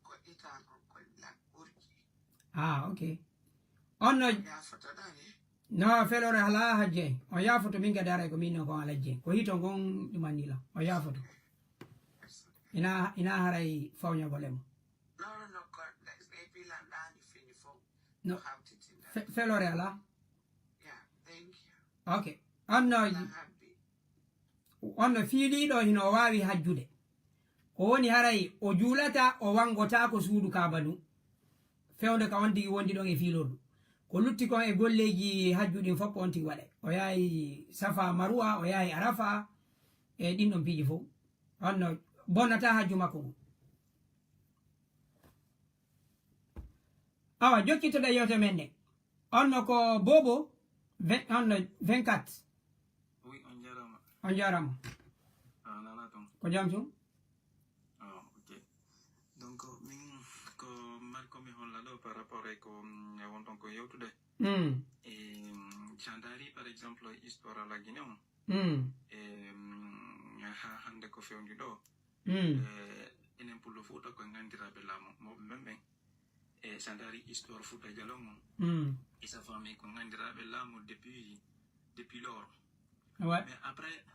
ko ita kon kon la ɓurki. Ah, ok. On no Ya foto ɗani. No, felore alaa hajje. On yaafoto min kadi haray ko min non kon alajje. Ko hito ngon ɗumanni lan. On yaafoto. Ina, ina haray fawñagol e mo. No, no, no, ko next A P lan ɗaani fini fof. No. Ko hawtitinde. Fe-, felore alaa. Yeah, thank you. Ok. On no, Alaa habbi. On no fiiliiɗo hino waawi hajjude. Ko woni haray o juulata, o wanngotaako suudu Kaaba ndu. Fewndo ka on tigi wondi ɗon e fiilordu. Ko lutti kon e golleeji hajju ɗin fof ko on tigi waɗay. O yahay Safa Marwa, o yahay Arafa, e ɗin ɗon piiji fof. On no bonnata hajju makko ngun. Awa, jokkitoɗen yewte men nde. On no ko Bobo, vingt, on no vingt-quatre. Oui, on jarama. On jarama. Ah, nana ton. Ko jam tun? Ah, ok. Donc, min ko marko mi holla ɗo par rapport e ko, mm, e won ton ko yewtude. Mm. E, mm, si a ndaari, par exemple, histoire la Guinée on. Mm. E, mm, ha hande ko fewndi ɗo. Mm. E, enen Pullo Fuuta ko nganndiraaɓe laamu mawɓe men ɓen. E, si a ndaari histoire Fuuta Jalon on. Mm. Isa famille ko nganndiraaɓe laamu depuis, depuis lors. Ouais. Mais après,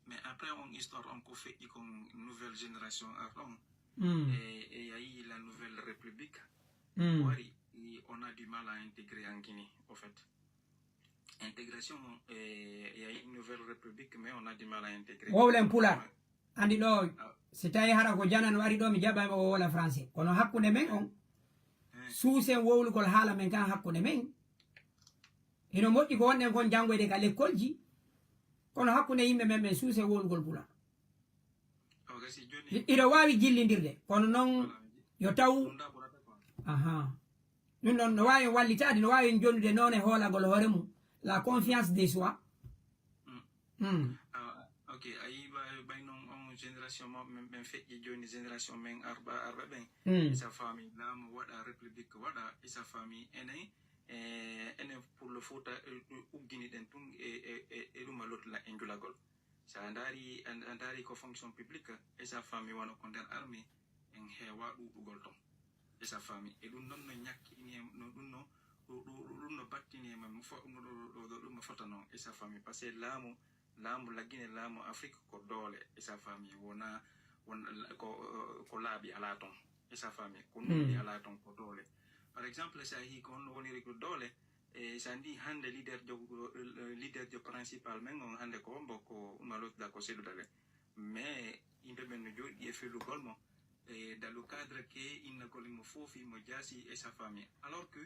mais après on histoire on ko feƴƴi kon nouvelle génération ar ɗon. Mm. E, e yayi la nouvelle république. Mm. Wari, i, on a du mal à intégrer en Guinée, au fait. Intégration, e, yayi nouvelle république, mais on a du mal à intégrer. Wowlen pulaar. Andi ɗo, ah, si tawi hara ko janano ari ɗo, mi jaɓay mo o wola français. Kono hakkunde men on, eh, suusen wowlugol haala men kan hakkunde men. Hino moƴƴi ko wonɗen kon janngoyde ka lekkolji, kono hakkunde yimɓe men ɓen suusen wowlugol pulaar. O gasi joni. Hi-, hiɗo waawi jillindirde, kono non, voilà, yo taw, ɗum da ɓurata quoi. Aha. Ɗum ɗon no waawi wallitaade, no waawi jonnude noone hoolagol hoore mum. La confiance de soi. Mm. Mm. Ah, ok, a yii ɓay, ɓay noon on génération mawɓe men ɓen feƴƴi jooni, génération men arɓa, arɓa ɓen. Mm. Isa faami laamu waɗa, république waɗa, isa faami enen, e, enen Pullo Fuuta, e, uggini ɗen tun e, e, e, e ɗum a lotla e njulagol. So a ndaari, a, a ndaari ko fonction publique, isa faami wano ko nder armée, en heewa ɗuuɗugol ton. Isa faami. E ɗum noon no ñakkini e, no ɗum no, ɗu-, ɗu-, ɗu-, ɗum no battini e men, mo fo-, mo ɗo, ɗo, ɗo, ɗum no fota noon. Isa faami. Parce que laamu, laamu Lagine, laamu Afrique ko doole. Isa faami. Wona, won, ko, ko laaɓi alaa ton. Isa faami. Ko nuɗɗi alaa ton, ko doole. Par exemple, so a yii ko honno woniri ko doole, e so a ndi hannde leader jo, leader jo principal men on hannde ko hombo, ko Umar Lotda, ko Seydou Dale. Mais yimɓe ɓen no jooɗi e fellugol mo. E, dans le cadre que innagol mo foofi, mo jaasi e sa famille. Alors que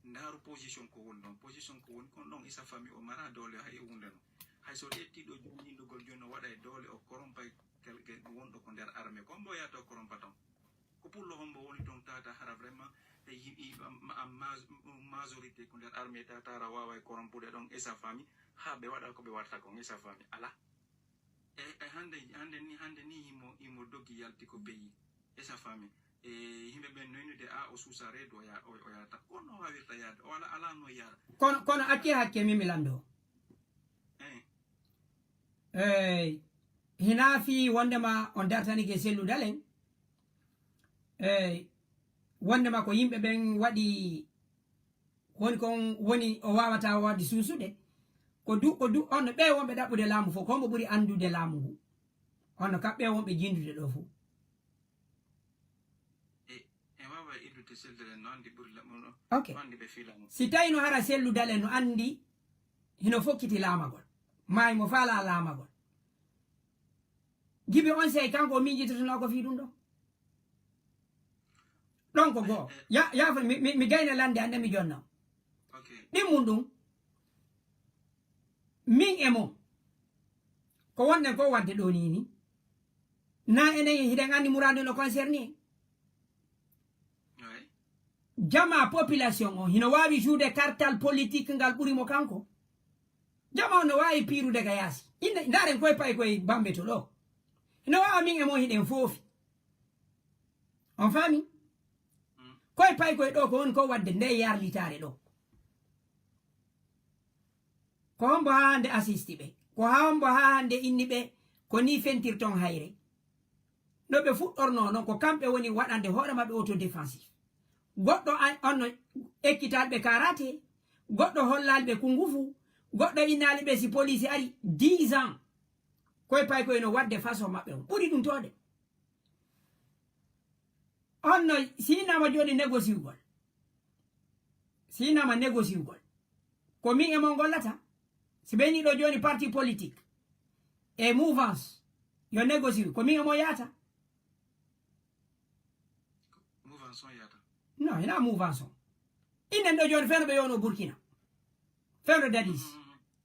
ndaaru position ko woni ɗon. Position ko woni kon ɗon e sa famille o mara doole hay e hunde no. Hay so ƴetti ɗo jooni innugol jooni no waɗa e doole o korompay kel, kel wonɗo ko nder armée. Ko hombo yahata o korompa ton? Ko pullo hombo woni ton tata hara vraiment e yi-, yi-, ma-, ma-, majorité ko nder armée tata hara wawa e korompude ɗon e sa famille. Ha ɓe waɗa ko ɓe waɗata kon e sa famille. Ala. E, e hannde, hannde ni, hannde ni himo, himo doggi yalti ko pays. E sa famille. E yimɓe ɓen noynude a o suusa reedu o ya-, o, o yaata. Kono o wawirta yaade. O ala, ala no yaara. Kono, kono acce hakke min mi lanndo. Eh. Ey, hina fii wondema on dartanike Sellu Dalen. Ey, wondema ko yimɓe ɓen waɗi, woni kon woni o wawata waɗde suusude. Ko du, ko du, on ɓe wonɓe ɗaɓɓude laamu fof, ko hombo ɓuri anndude laamu ngu? On no kaɓɓe wonɓe jindude ɗo fof. E, e wawa illude Sellu Dalen no andi ɓuri la-, no, no, ok, no andi ɓe fii laamu. Si tawi no hara Sellu Dalen no andi, hino fokkiti laamagol. Maayi mo faala laamagol. Jibi on sey kanko o miijitotonoo ko fii ɗum ɗon. Ɗon ko goo. Eh, eh. Ya, yaafo mi, mi, mi gayna lande an mi jonna. Ok. Ɗin mun ɗum. Min e mo. Ko wonɗen ko wadde ɗo ni ni. Na enen hiɗen anndi muraadu no concerné. Ouais. Jama population on hino waawi joude kartal politique ngal ɓuri mo kanko. Jama on no waawi piirude ka yaasi. Inde, ndaaren koye payi koye Bambe to ɗo. Hino waawa min e mo hiɗen foofi. On faami? Mm. Koye payi koye ɗo ko woni ko wadde nde yarlitaare ɗo. Ko hombo haa hannde assisti ɓe? Ko haa hombo haa hannde inni ɓe ko ni fentirton hayre? No ɓe fuɗɗornoo non, ko kamɓe woni waɗande hoore maɓɓe autodéfensif. Goɗɗo an-, on no ekkital ɓe karate, goɗɗo hollal ɓe kungufu, Goɗɗo innaali ɓe si police ari dix ans. Koye pay ko eno waɗde façon maɓɓe on. Ɓuri ɗum toode. On no, si innama jooni négociugol. Si innama négociugol. Ko min e mon gollata. Si ɓe ni ɗo jooni parti politique. E mouvance. Yo négocie. Ko min e mon yaata. Mouvance on yaata. Non, hina mouvance on. Innen ɗo jooni fewno ɓe yowno Burkina. Fewno Dadis.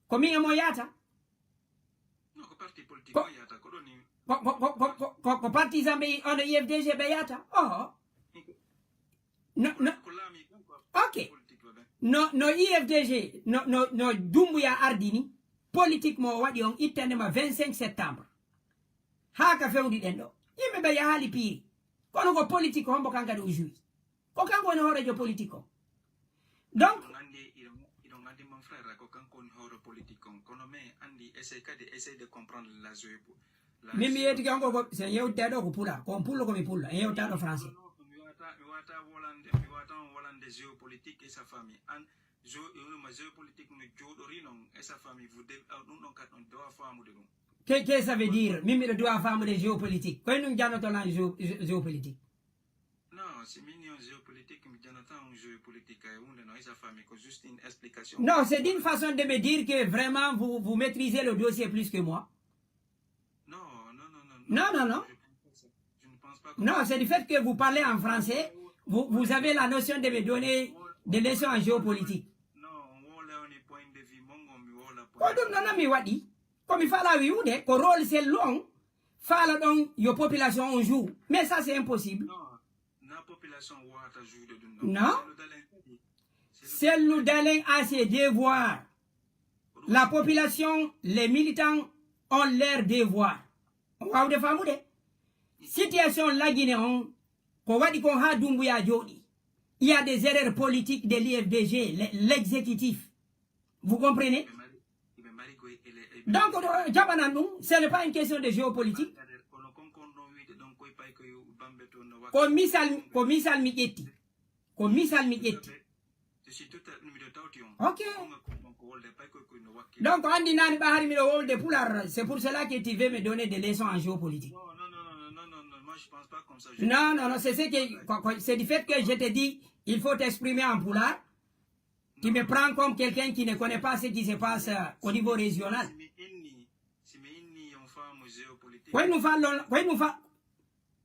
Ko min e mon yaata. Non, ko parti politique Ko- on yaata. Ko ɗon ni. Ko, ko, ko, ko, ko, ko, ko partisan ɓe, on U F D G ɓe yaata. Oho. No, no. Ko laami ɗon ko Ok. Politique waɗa. No, no U F D G, no, no, no Dumbuya ardini. Politique mo o waɗi on ittande ma vingt-cinq septembre. Haa ka fewndi ɗen ɗo. Yimɓe ɓe yahaali piiri. Kono ko politique hombo kan kadi o joué. Ko kanko woni hooreejo politique o. Donc, Iɗon anndi, iɗon, iɗon anndi mon frère, ko kanko woni hoore politique on. Kono mais anndi, essaye kadi, essaye de comprendre la géopo-, la min mi géo- yettike on ko, ko, sen yewtide ɗo ko pulaar. Ko on pullo, ko mi pullo. En yewta ɗo français. Non, non, mi wata, mi wata wolande, mi wata on wolande géopolitique et sa famille. An, géo-, ma géopolitique no jooɗori non et sa famille, vous devez, ah, ɗum ɗon kadi on doit faamude ɗum. Que, que ça veut dire? Min miɗo doit faamude géopolitique. Koye ɗum janoto lan géo-, géo-, géopolitique? Non, si min ni on géopolitique, mi janata on géopolitique, ay hunde no, et sa famille, ko juste une explication. Non, c'est d'une façon de me dire que vraiment vous, vous maîtrisez le dossier plus que moi. Non, non, non, non. Non, non, non. Je pense pas ça. Je ne pense pas que Non, c'est du fait que vous parlez en français, vous, vous avez la notion de me donner des leçons en géopolitique. Non, on woola on point de vue, mon on mi woola point Ko ɗum noon mi waɗi. Ko mi faala wi'ude, ko rôle sellu on, faala ɗon yo population on joue. Mais ça, c'est impossible. Non, na population wata jouer ɗum ɗon. Non. Sellu Dalen kadi. Sellu Dalen a ses devoirs. La population, les militants ont leurs devoirs. On waawde faamude. Situation lagine on, ko waɗi kon haa Dumbuya jooɗi. Il y a des erreurs politiques de l'U F D G, le-, l'exécutif. Vous comprenez? Ɓe mari, ɓe mari koye ele-, e ɓe Donc, ɗo jaɓanan ɗum, ce n'est pas une question de géopolitique. Kono kon kon ɗon wiide ɗon koye pay koye Bambe to no Ko misal, ko misal mi ƴetti. Ko misal mi ƴetti. Je suis tout à, miɗo tawti on. Ok. Ɗum ko, ɗum ko wolde pay koye koye no wakkili. Donc, andi nani ɓa hari miɗo wolde pulaar, c'est pour cela que tu veux me donner des leçons en géopolitique. Non, non, non, moi je pense pas comme ça. Je Non, non, non, c'est ce que, ko, ko, c'est du fait que je te dis, il faut t'exprimer en pulaar. Tu me prends comme quelqu'un qui ne connaît pas ce qui se passe, euh, au niveau régional. Si mi inni, si mi inni on faamu géopolitique. Koye no fa lon, koye no fa,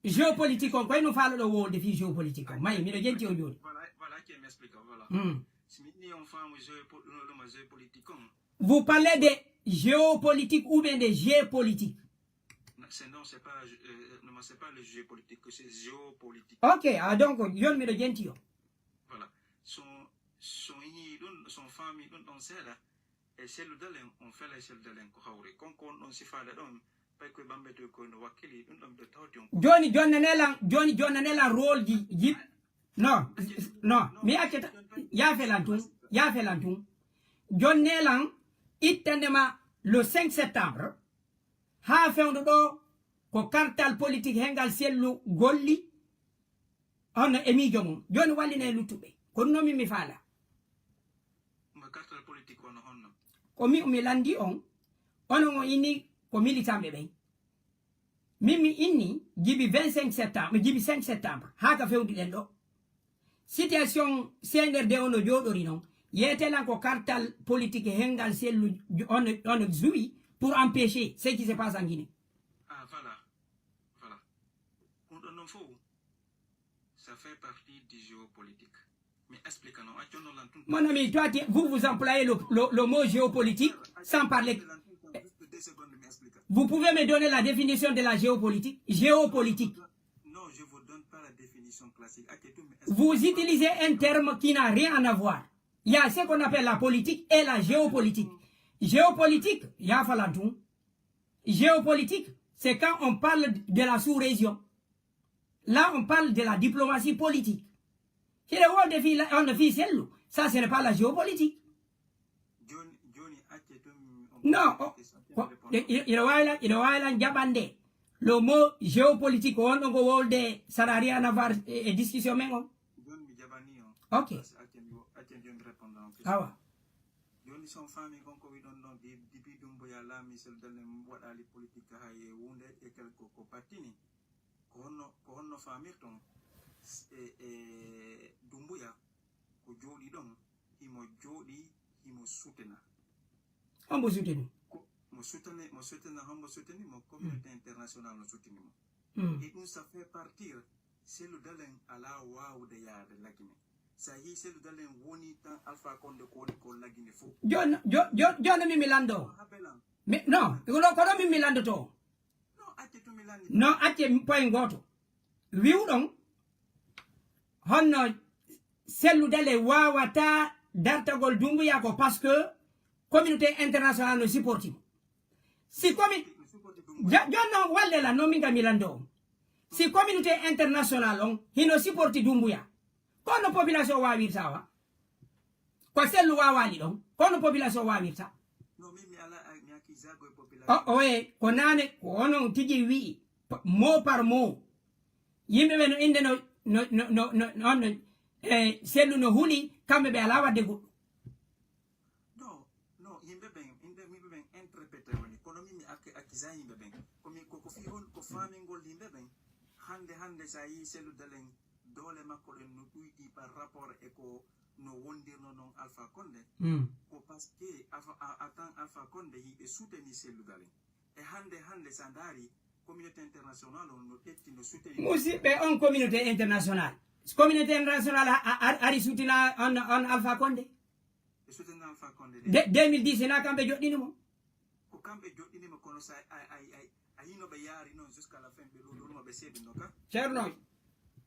géopolitique on, koye no faaloɗo wolde fii géopolitique on. Mayi, miɗo jenti on jooni. Voilà, voilà, que mi explique, voilà. Hmm. Si mi inni on faamu géopo-, ɗum, ɗum, géopolitique on. Vous parlez de géopolitique ou bien de géopolitique? Non, c'est, non, c'est pas, euh, non, c'est pas le géopolitique, c'est géopolitique. Ok, ah, donc, yon miɗo jenti on. Voilà. So, so yii ɗum, so faami ɗum ɗon seeɗa, e sellu Dalen, on fela e sellu Dalen ko hawri. Kon ko on ɗon sifaade ɗon, pay koye Bambe to koye no wakkili, ɗum ɗon ɓe tawti on. Jooni, jonnane lan, jooni, jonnane lan rôle ji, ji-, non, non, mi accata, yaafe lan tun, yaafe lan tun. Jonne lan, ittande ma le cinq septembre, haa fewndo ɗo, ko kartal politique he ngal sellu golli, hono e miijo mum. Jooni wallina e luttuɓe. Ko ɗum noon min mi faala. Mo kartal politique wano honno? Ko mi, mi lanndi on, onon on inni ko militanɓe ɓen. Min mi inni jibi vingt-cinq septembre, jibi cinq septembre, haa ka fewndi ɗen ɗo. Situation C N R D o no jooɗori noon. Yeete lan ko kartal politique he ngal sellu ju-, on, on jouit pour empêcher ce qui se passe en Guinée. Ah, voilà. Voilà. Ɗum ɗon noon fof, ça fait partie du géopolitique. Mi explique non, accu non lan tun. Mon ami, toi, tu- vous, vous employez le, le, le mot géopolitique sans parler. Juste deux secondes, mi explique. Vous pouvez me donner la définition de la géopolitique? Géopolitique. Non, je vous donne pas la définition classique. Accu tun mi explique. Vous utilisez un terme qui n'a rien à voir. Il y a ce qu'on appelle la politique et la géopolitique. Géopolitique, yaafa lan tun. Géopolitique, c'est quand on parle de la sous-région. Là, on parle de la diplomatie politique. Hiɗa wolde fii la-, on fii sellu. Ça, ce n'est pas la géopolitique. Jooni, jooni, accu tun mi, on Non, pose o, question, ko, accu mi répondre. I-, i-, iɗa waawi lan, iɗa waawi lan jaɓande. Le mot géopolitique, on ɗon ko wolde, ça n'a rien à voir e, e discussion men on. Jooni mi jaɓani on. Ok. Parce que accu mi wo-, accu jooni mi répondre en question. Awa. Jooni, so on faami kon ko wiɗon ɗon, ɗi dibi Dumbuya laami, Cellou Dalein waɗaali politique haa e huunde e kel ko, ko battini. Ko honno, ko honno faamirton e, e Dumbuya ko jooɗi ɗon, himo jooɗi, himo sutena? Hombo suteni? Ko, mo sutene, mo sutena, hombo suteni mo? Communauté internationale no sutini mo. Mm. Et ɗum, ça fait partir, Cellou Dalein alaa waawude yaade Lagine. Sa yii Cellou Dalein woni tan Alpha Condé ko woni ko Lagine fof. Jooni, jo, jo, jooni min mi lanndo. Habelan. Mi, non, ko ɗo, ko ɗo min mi lanndoto. Non, acce tun mi lanndi. Non, acce point gooto. Wi'uɗon honno Cellou Dalein waawata dartagol Dumbuya ko parce que communauté internationale no supporti mo. Si commu-, ja, jooni non walle la, non min kam mi lanndo on. Si communauté internationale on hino supporti Dumbuya, ko honno population waawirta wa? Ko Cellou waawaali ɗon, ko honno population waawirta? Non, min mi alaa, mi accuse ko e O, population. Oye, ko naane, ko onon tigi wi'i, p-, mot par mot. Yimɓe ɓe no innde no, no, no, no, no, no, no, e Cellou no huli, kamɓe ɓe alaa waɗde goɗɗum. Non, non, yimɓe ɓen, yimɓe, yimɓe ɓen interprète woni. Kono min mi accu-, accuse yimɓe ɓen. Ko mi, ko, ko fii hol, ko faamingol yimɓe ɓen. Hannde, hannde sa yii Cellou Dalein, doole makko ɗen no ɗuyɗi par rapport e ko no wondirno non Alpha Condé. Mm. Ko parce que Alpha, a, a tan Alpha Condé yiɓe soutenir Cellou Dalein. E hannde, hannde sa ndaari, communauté internationale on no ƴetti, no soutenir. Musidɓe, on communauté internationale. Communauté internationale a, a, a, ari sutina on, on Alpha Condé. E soutenir Alpha Condé De, deux mille dix, hina kamɓe joɗɗini mo. Ko kamɓe joɗɗini mo, kono sa a, a, a, a yino ɓe yaari non jusqu'à la fin, ɓe ɗo ɗo no ɓe seedi no ka. Ceerno,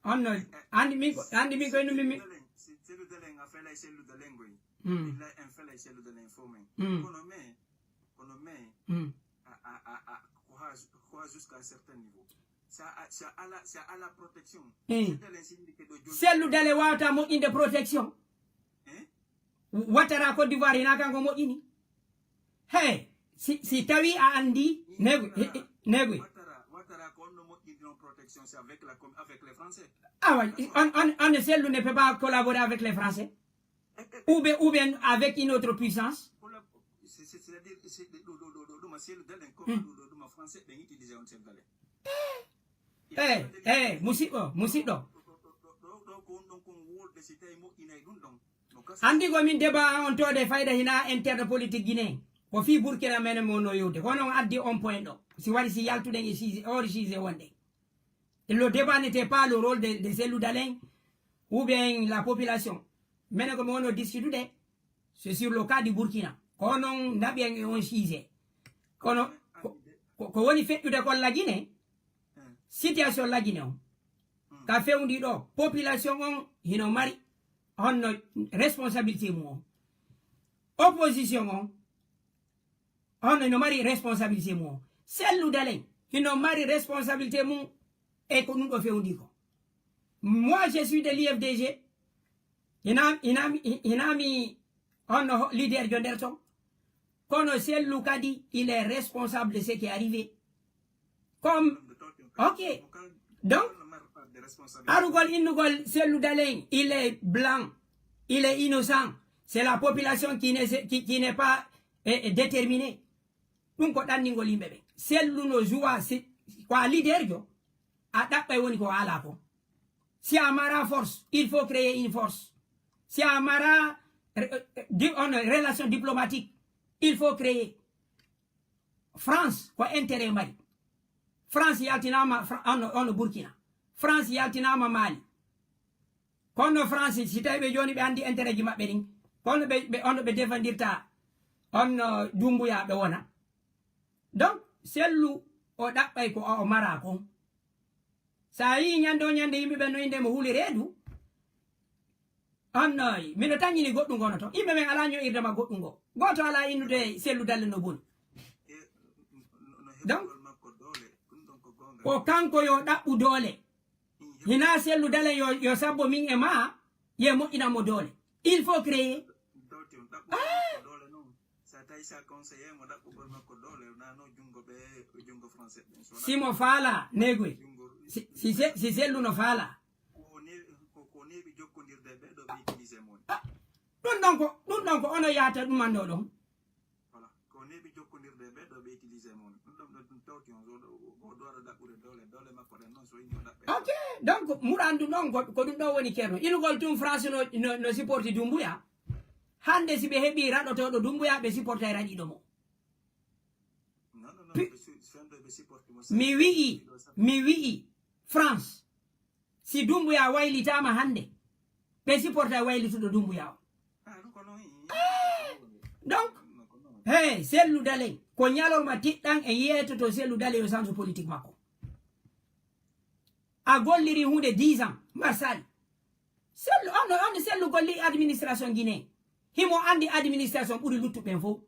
on no, andi min ko, andi min ko inu min, min. Cellou Dalein, si Cellou Dalein a felay Cellou Dalein goy. Hmm. Billahi en felay Cellou Dalein fo men. Hmm. Kono mais, kono mais, Hmm. a, a, a, a, ko ha, ko ha jusqu'à un certain niveau. Sa a, sa ala, sa ala protection. Hmm. Cellou Dalein si yimɓe ɗo joɗɗi. Cellou Dalein wawata moƴƴinde protection. Hein? Ouattara Côte d'Ivoire hina kanko moƴƴini. Hey, si, si tawi a andi, negue, he, he, negue. Ouattara, Ouattara ko on no moƴƴini on protection, c'est avec la com-, avec les Français. Ah ouais, on, on, on Cellou ne peut pas collaborer avec les Français. Ou bien, ou bien avec une autre puissance. Pour la, c'est, c'est, c'est-à-dire, c'est ɗo, ɗo, ɗo, ɗo, ɗuma Cellou Dalein, comme Hmm. ɗo, ɗo, ɗuma Français, ɓe utilisé on Cellou Dalein. Eh, eh, musidɗo, musidɗo. Ɗo, ɗo, ɗo, ɗo, ko on ɗon kon wolde, si tawi moƴƴinay ɗum ɗon. No gasa. Andi ko min débat on tode fayda hina interne politique Guinée. Ko fi Burkina menen mo no yewde. Kono on addi on point ɗo. Si wari si yaltuɗen e sujet, hors sujet wonde. Le débat n'était pas le rôle de, de Cellou Dalein ou bien la population. Menen ko mi wono discutude, c'est sur le cas du Burkina. Kono on ndaɓi en e on sujet. Kono ko, ko, ko woni feƴƴude kon Lagine, situation Lagine on. Ka fewndi ɗo, population on hino mari honno responsabilité mum on. Opposition on, honno hino mari responsabilité mum on. Cellou Dalein hino mari responsabilité mum e ko ɗum ɗo fewndi ko. Moi, je suis de l'U F D G. Hina, hina, hina mi honno ho-, leader jo nder ton. Kono Cellou kadi, il est responsable de ce qui est arrivé. Comme, ok. Donc, arugol innugol Cellou Dalein, il est blanc, il est innocent. C'est la population qui n'est, qui, qui n'est pas, eh, eh, déterminée. Ɗum ko ɗanningol yimɓe ɓe. Cellou no joua, si, ko a leader jo, a ɗaɓɓay woni ko ala ko. Si a mara force, il faut créer une force. Si a mara, eh, eh, di-, on, relation diplomatique, il faut créer. France ko intérêt mari. France yaltinama Fra-, on, on Burkina. France yaltinama Mali. Kono France, si tawi ɓe joni ɓe andi intérêt ji maɓɓe ɗin, kono ɓe, ɓe, on ɓe défendirta on, uh, Dumbuya ɓe wona. Donc, Cellou o ɗaɓɓay ko o mara kon. Sa yii ñande o ñande yimɓe ɓen no inde mo huli reedu, on no, mino tañini goɗɗum gono to. Yimɓe men ala ño'irde ma goɗɗum go. Goto ala innude Cellou Dalein no boni. Donc, ko kanko yo ɗaɓɓu doole. Hina Cellou Dalein yo, yo sabbo min e ma, ye moƴƴinan mo doole. Il faut créer. Sa tawi sa conseillé mo ɗaɓɓugol makko doole, na no junngo ɓe, junngo français ɓen. So Si mo faala, negoy. Si, si, se-, si Cellou no faala. Ko neeɓi, ko, ko neeɓi jokkondirde ɓe ɗo ɓe utilisé mo ni. Ɗum ɗon ko, ɗum ɗon ko ono yahata ɗum annoo ɗon. Voilà. Ko neeɓi jokkondirde e ɓee ɗoo ɓe utilisé mo. Ɗum ɗon ɗo ɗum tawti on, so ɗo, o ɗo aɗa ɗaɓɓude doole, doole makko ɗen noon, so ini o ɗaɓɓe. Ok, donc, muɗan ɗum ɗon ko, ko ɗum ɗon woni Ceerno. Inugol tun France no, no, no supporti Dumbuya. Hannde si ɓe heɓii raɗotooɗo Dumbuya, ɓe supportay raɗiiɗo mo. Non, non, non, Pi- ɓe su-, fenndo ɓe supporti mo. Mi wi'i, mi wi'i, France. Si Dumbuya waylitaama hannde, ɓe supportay waylituɗo Dumbuya o. Ah, non, ko non, i-, i-, Donc, non, ko non. Hey, Sellu Dalen, ko ñalorma tiɗɗan e yeetoto Sellu Dalen yo sanso politique makko. A golliri huunde dix ans, Marsali. Sellu, on, on Sellu golli administration Guinée. Himo anndi administration ɓuri luttuɓe ɓen fof.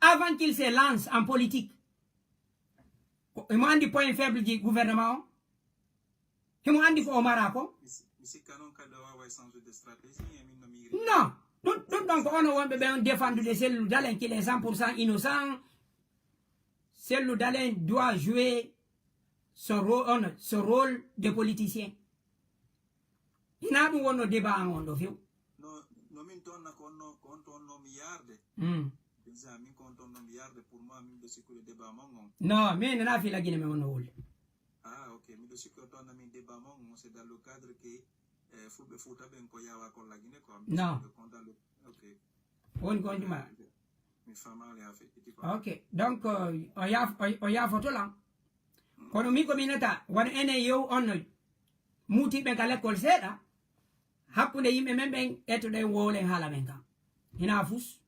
Avant qu'il se lance en politique. Ko, himo anndi point faible ji gouvernement o. Himo anndi ko o mara ko. Mi si-, mi sikka noon kadi o waaway changer de stratégie, e min no miiri. Non, ɗum, ɗum ɗon ko onon wonɓe ɓen défendude Sellu Dalen, qu'il est cent pour cent innocent. Sellu Dalen doit jouer son rôle, on, son rôle de politicien. Hinaa ɗum wonno débat an on ɗo few. No, no min toon na ko onno, ko on toon no mi yaarde. Mm. Déjà, min ko on toon no mi yaarde, pour moi, min ɓe sikkude débat mon on. Non, min nana fii Lagine men wonno wuli. Ah, ok. Miɗo sikki o toon na min débat mon on, c'est dans le cadre que, eh, Fulɓe Fuuta ɓen ko yawa ko Lagine ko am. Non. Ɓe kon dans le, ok. Woni ko on juma. Mi faamaali haa feƴƴiti quoi. Ok. Donc, euh, o yaaf-, o, o yaafoto lan. Kono min ko mi nata, wano enen yew on no muutiiɓe ka lekkol seeɗa, hakkunde yimɓe men ɓen, ettoɗen wowlen haala men kan. Hinaa fus.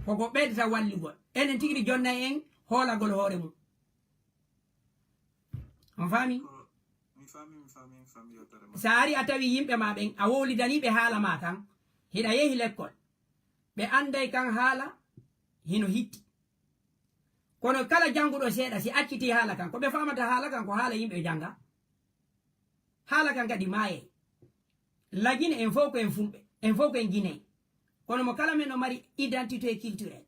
Koko ɓeydata wallugol. Enen tigi ɗi jonnay en hoolagol hoore mum. On faami? Ko, mi faami, mi faami, mi faami yewtere ma. Sa ari a tawi yimɓe ma ɓen, a wowlidanii ɓe haala ma kan, hiɗa yehi lekkol. Ɓe anday kan haala, hino hitti. Kono kala jannguɗo seeɗa, si acciti haala kan, ko ɓe faamata haala kan, ko haala yimɓe jannga. Haala kan kadi maayay. Lagine en fof ko en Fulɓe, en fof ko en Guinéen. Kono mo kala men no mari identité culturelle.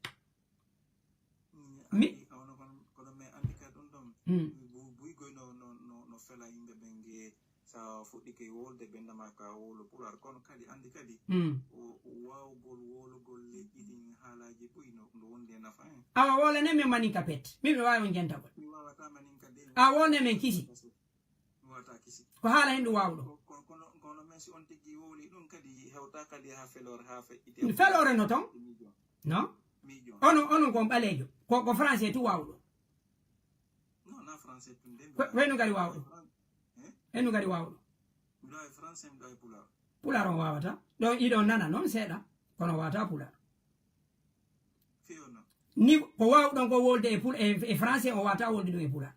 Mi- Andi, kono, kono, kono mi andi kadi ɗum ɗon. Mm. Bu-, buygoy no, no, no, no fela yimɓe ɓen nge sa fuɗɗike wolde ɓe ndama ka wolo Pulaar. Kono kadi andi kadi Mm. o, o waawgol wologol leƴƴi ɗin haalaaji buy no, no wondi e nafa en. Awa wole ne min manin ka pet. Min mi waawi on jentagol. Mi waawata manin ka de. Awa wole ne min kisi. Mi waawata kisi. Ko haala hen ɗum waawɗo. Ko, ko, kono, kono men si on tigi wowli ɗum kadi hewta kadi ha felore ha feƴƴiti. Felore no ton? Miijo. Non? Miijo. Onon, onon ko on ɓaleejo. Ko, ko français tu waawɗo. Non, na français tu nde. Ko, ko henno kadi waawɗo? Eh? Henno kadi waawɗo? Miɗo e français, miɗo e pulaar. Pulaar on waawata. Ɗo iɗon nana noon seeɗa, kono waawata pulaar. Fiyo non. Ni ko waawɗon ko wolde e pul-, e, e français, o waawata wolde ɗum e pulaar.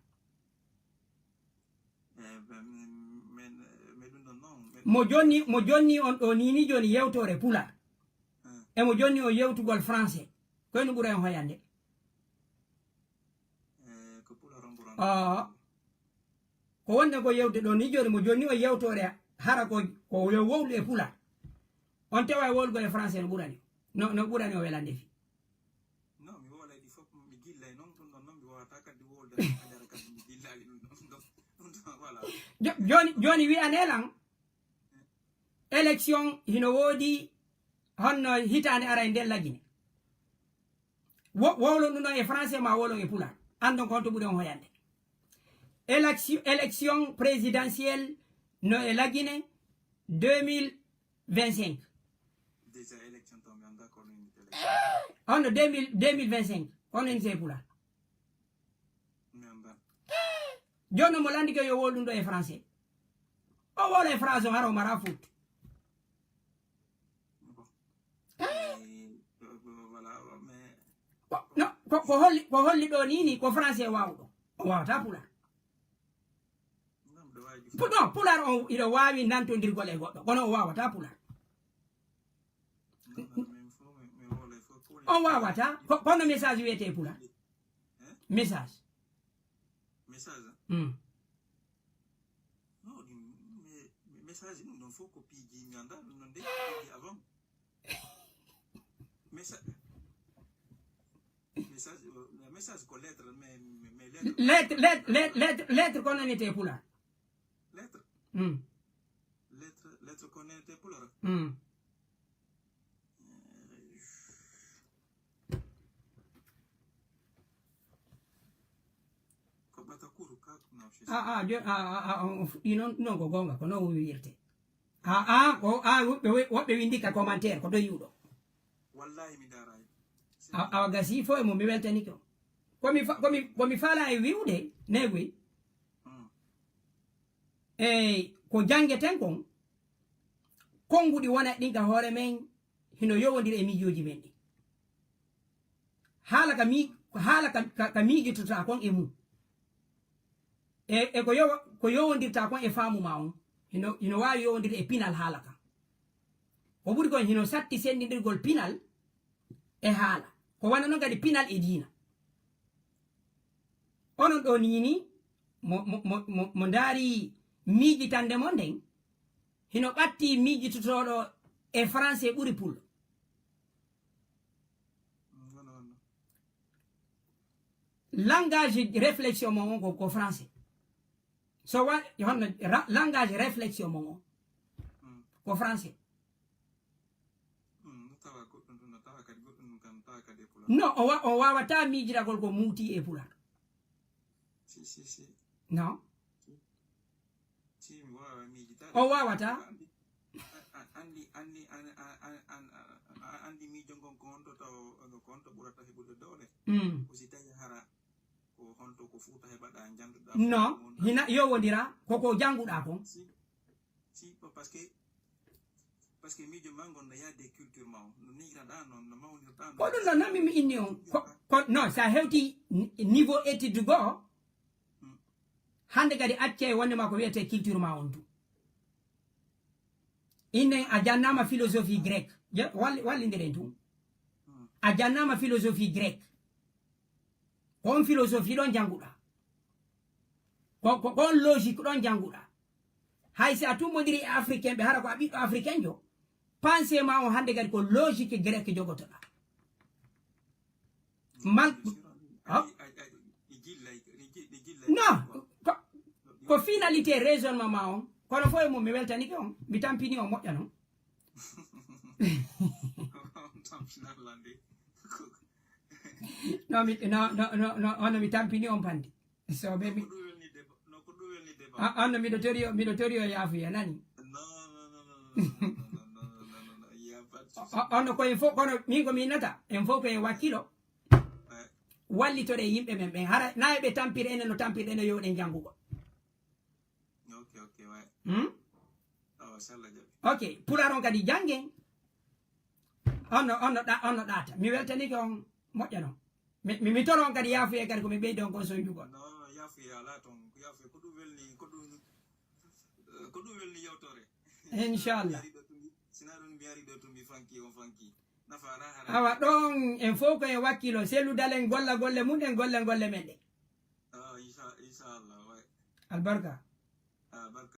Eh, ben, min, min, eh, mi ɗum ɗon non, min Mo jonni, mo jonni on ɗo ni, ni joni yewtore pulaar. Eh. E mo jonni on yewtugol français. Koy no ɓura en hoyande. Eh, ko pulaar on ɓuran. Ah. Ko wonde ko yewde ɗo ni joni, mo jonni on yewtore hara ko, ko yo wowlu e pulaar. On tewa e wowlugol e français no ɓurani. No, no ɓurani o welande fi. Non, mi wowlay ɗi fof, mi gillay noon, ɗum ɗon noon mi wawata kadi wowlde, nder kadi mi gillaali ɗum ɗon, ɗum ɗon, ɗum ɗon, voilà. Jo-, joni, joni wiyane lan, élection hino woodi honno hitaande aray nden Lagine. Wo-, wowlon ɗum ɗon e français ma wowlon e pulaar. Andon ko honto ɓuri on hoyande. Élection, élection présidentielle no e Lagine deux mille vingt-cinq. Déjà élection to mi anndaa ko on invité élection. Honno deux mille, deux mille vingt-cinq. On invité e pulaar. Mi anndaa. Jooni mo lanndike yo wowlu ɗum ɗo e français. O wowla e français, o hara o mara foot. Bon. Eh, voilà, mais Ko, no, ko, ko holli, ko holli ɗo ni, ni ko français waawɗo. O waawata pulaar. Non, ɗo waawi Pu-, non, pulaar on iɗo waawi nantondirgol e goɗɗo, kono o waawata pulaar. Non, non, min fof, mi, mi wowlay fof pulaar. On waawata, ko, kono message wiyete e pulaar. Eh? Message. Message? Mm. Non, ɗum, me-, message ɗum ɗon fof ko piiji mi anndaa, ɗum ɗon de, piiji avant. Messa-, message, euh, message ko lettre, mais, mais, mais lettre. Lettre, lettre, lettre, lettre, lettre ko nanete e pulaar. Lettre? Mm. Lettre, lettre ko nanete e pulaar? Mm. Eh, Non, je sais. Ah, ah, jo- ah, ah, ah, on fuɗɗi noon, noon ko goonga, ko noon wiirte. Ah, ah, ko, ah, woɓɓe, woɓɓe winndi ka commentaire, ko doyuɗo. Wallahi, mi daaraay. Awa, awa gasi fof e mum, mi weltani ko. Ko mi fa-, ko mi, ko mi faala e wi'ude, neegoy. Mm. E ko janngeten kon, konnguɗi wona ɗin ka hoore men, hino yowondiri e miijooji men ɗin. Haala ka mi-, haala ka, ka, ka miijototaa kon e mum. E, e ko yowa-, ko yowondirta kon e faamu ma on. Hino, hino waawi yowondirde e pinal haala kan. Ko ɓuri kon hino satti senndindirgol pinal e haala. Ko wano non kadi pinal e diina. Onon ɗoo nii nii, mo, mo, mo, mo, mo ndaari miijitannde mon nden, hino ɓatti miijitotooɗo e français ɓuri pullo. Langage réflexion mon on ko, ko français. So wa-, honno ra-, langage réflexion mon on ko français. Mm, no tawa goɗɗum ɗum, no tawa kadi goɗɗum ɗum kam, no tawa kadi e pulaar. Non, o wa-, o waawata miijiragol ko muuti e pulaar. Si, si, si. Non. Si, si, mi waawaa miijitaade. O waawataa. Andi, a-, a-, andi, andi, an-, an-, an-, an-, a-, andi miijo ngon ko honto taw, ko honto ɓurata heɓude doole? Mm. Ko si tawi hara ko honto ko Fuuta heɓaɗaa, njannduɗaa, non, ko wonɗaa. Hina yowondira, ko ko jannguɗaa kon. Si, si, pa-, parce que, parce que miijo ma ngon no yaade e culture ma on, no miijiraɗaa non, no mawnirɗaa non. Ko ɗum ɗon, non, mi, mi inni on. Ko, ko, non, sa hewti ni-, niveau étude goo, mm, hannde kadi accee wonde ma ko wiyetee culture ma on tun. Innen a jannaama philosophie grecque. Je-, walli-, wallindiren tun. Mm. A jannaama philosophie grecque. Ko on philosophie ɗon jannguɗaa. Ko, ko, ko on logique ɗon jannguɗaa. Hay si a tummondiri e Africain ɓe, hara ko a ɓiɗɗo Africain jo, pensée ma on hannde kadi ko logique grecque jogotoɗaa. Mal-, ha? Non, ko, ko finalité raisonnement ma on. Kono fof e mum, mi weltanike on, mi tampini on moƴƴa non. Non, mi, no, no, no, no, hono mi tampini on pandi. So ɓe mi Ko ɗum welni débat. Non, ko ɗum welni débat. A-, on no miɗo tori o, miɗo tori o yaafuya, nani? Non, non, non, non, non, non, non, non, non, non, non, il y a pas de souci. O-, o-, on no ko en fof, kono min ko mi innata, en fof ko en wakkilo. Ouais. Wallitore yimɓe men ɓen. Hara na e ɓe tampira enen no tampirɗen no yowɗen janngugol. Ok, ok, ouais. Hmm? Awa, si Allah jaɓi. Ok, pulaar on kadi janngen. On no, on no ɗa-, on no ɗaata. Mi weltanike on moƴƴa non. Mi, mi, mi toro on kadi yaafuye kadi ko mi ɓeydi on kon sonjugol. Non, yaafuye alaa toon. Ko yaafuye ko ɗum welni, ko ɗum, eh, ko ɗum welni yewtore. Inchallah. Sinaa ɗum mi ari ɗo tun mi, sinaa ɗum mi ari ɗo tun mi fanki, on fanki. Nafa alaa hara. Awa ɗon en fof ko e wakkilo, sellu dalen golla golle mum ɗen, gollen golle men ɗen. Ah, incha-, inchallah, ouais. Albarka. Ah, barka.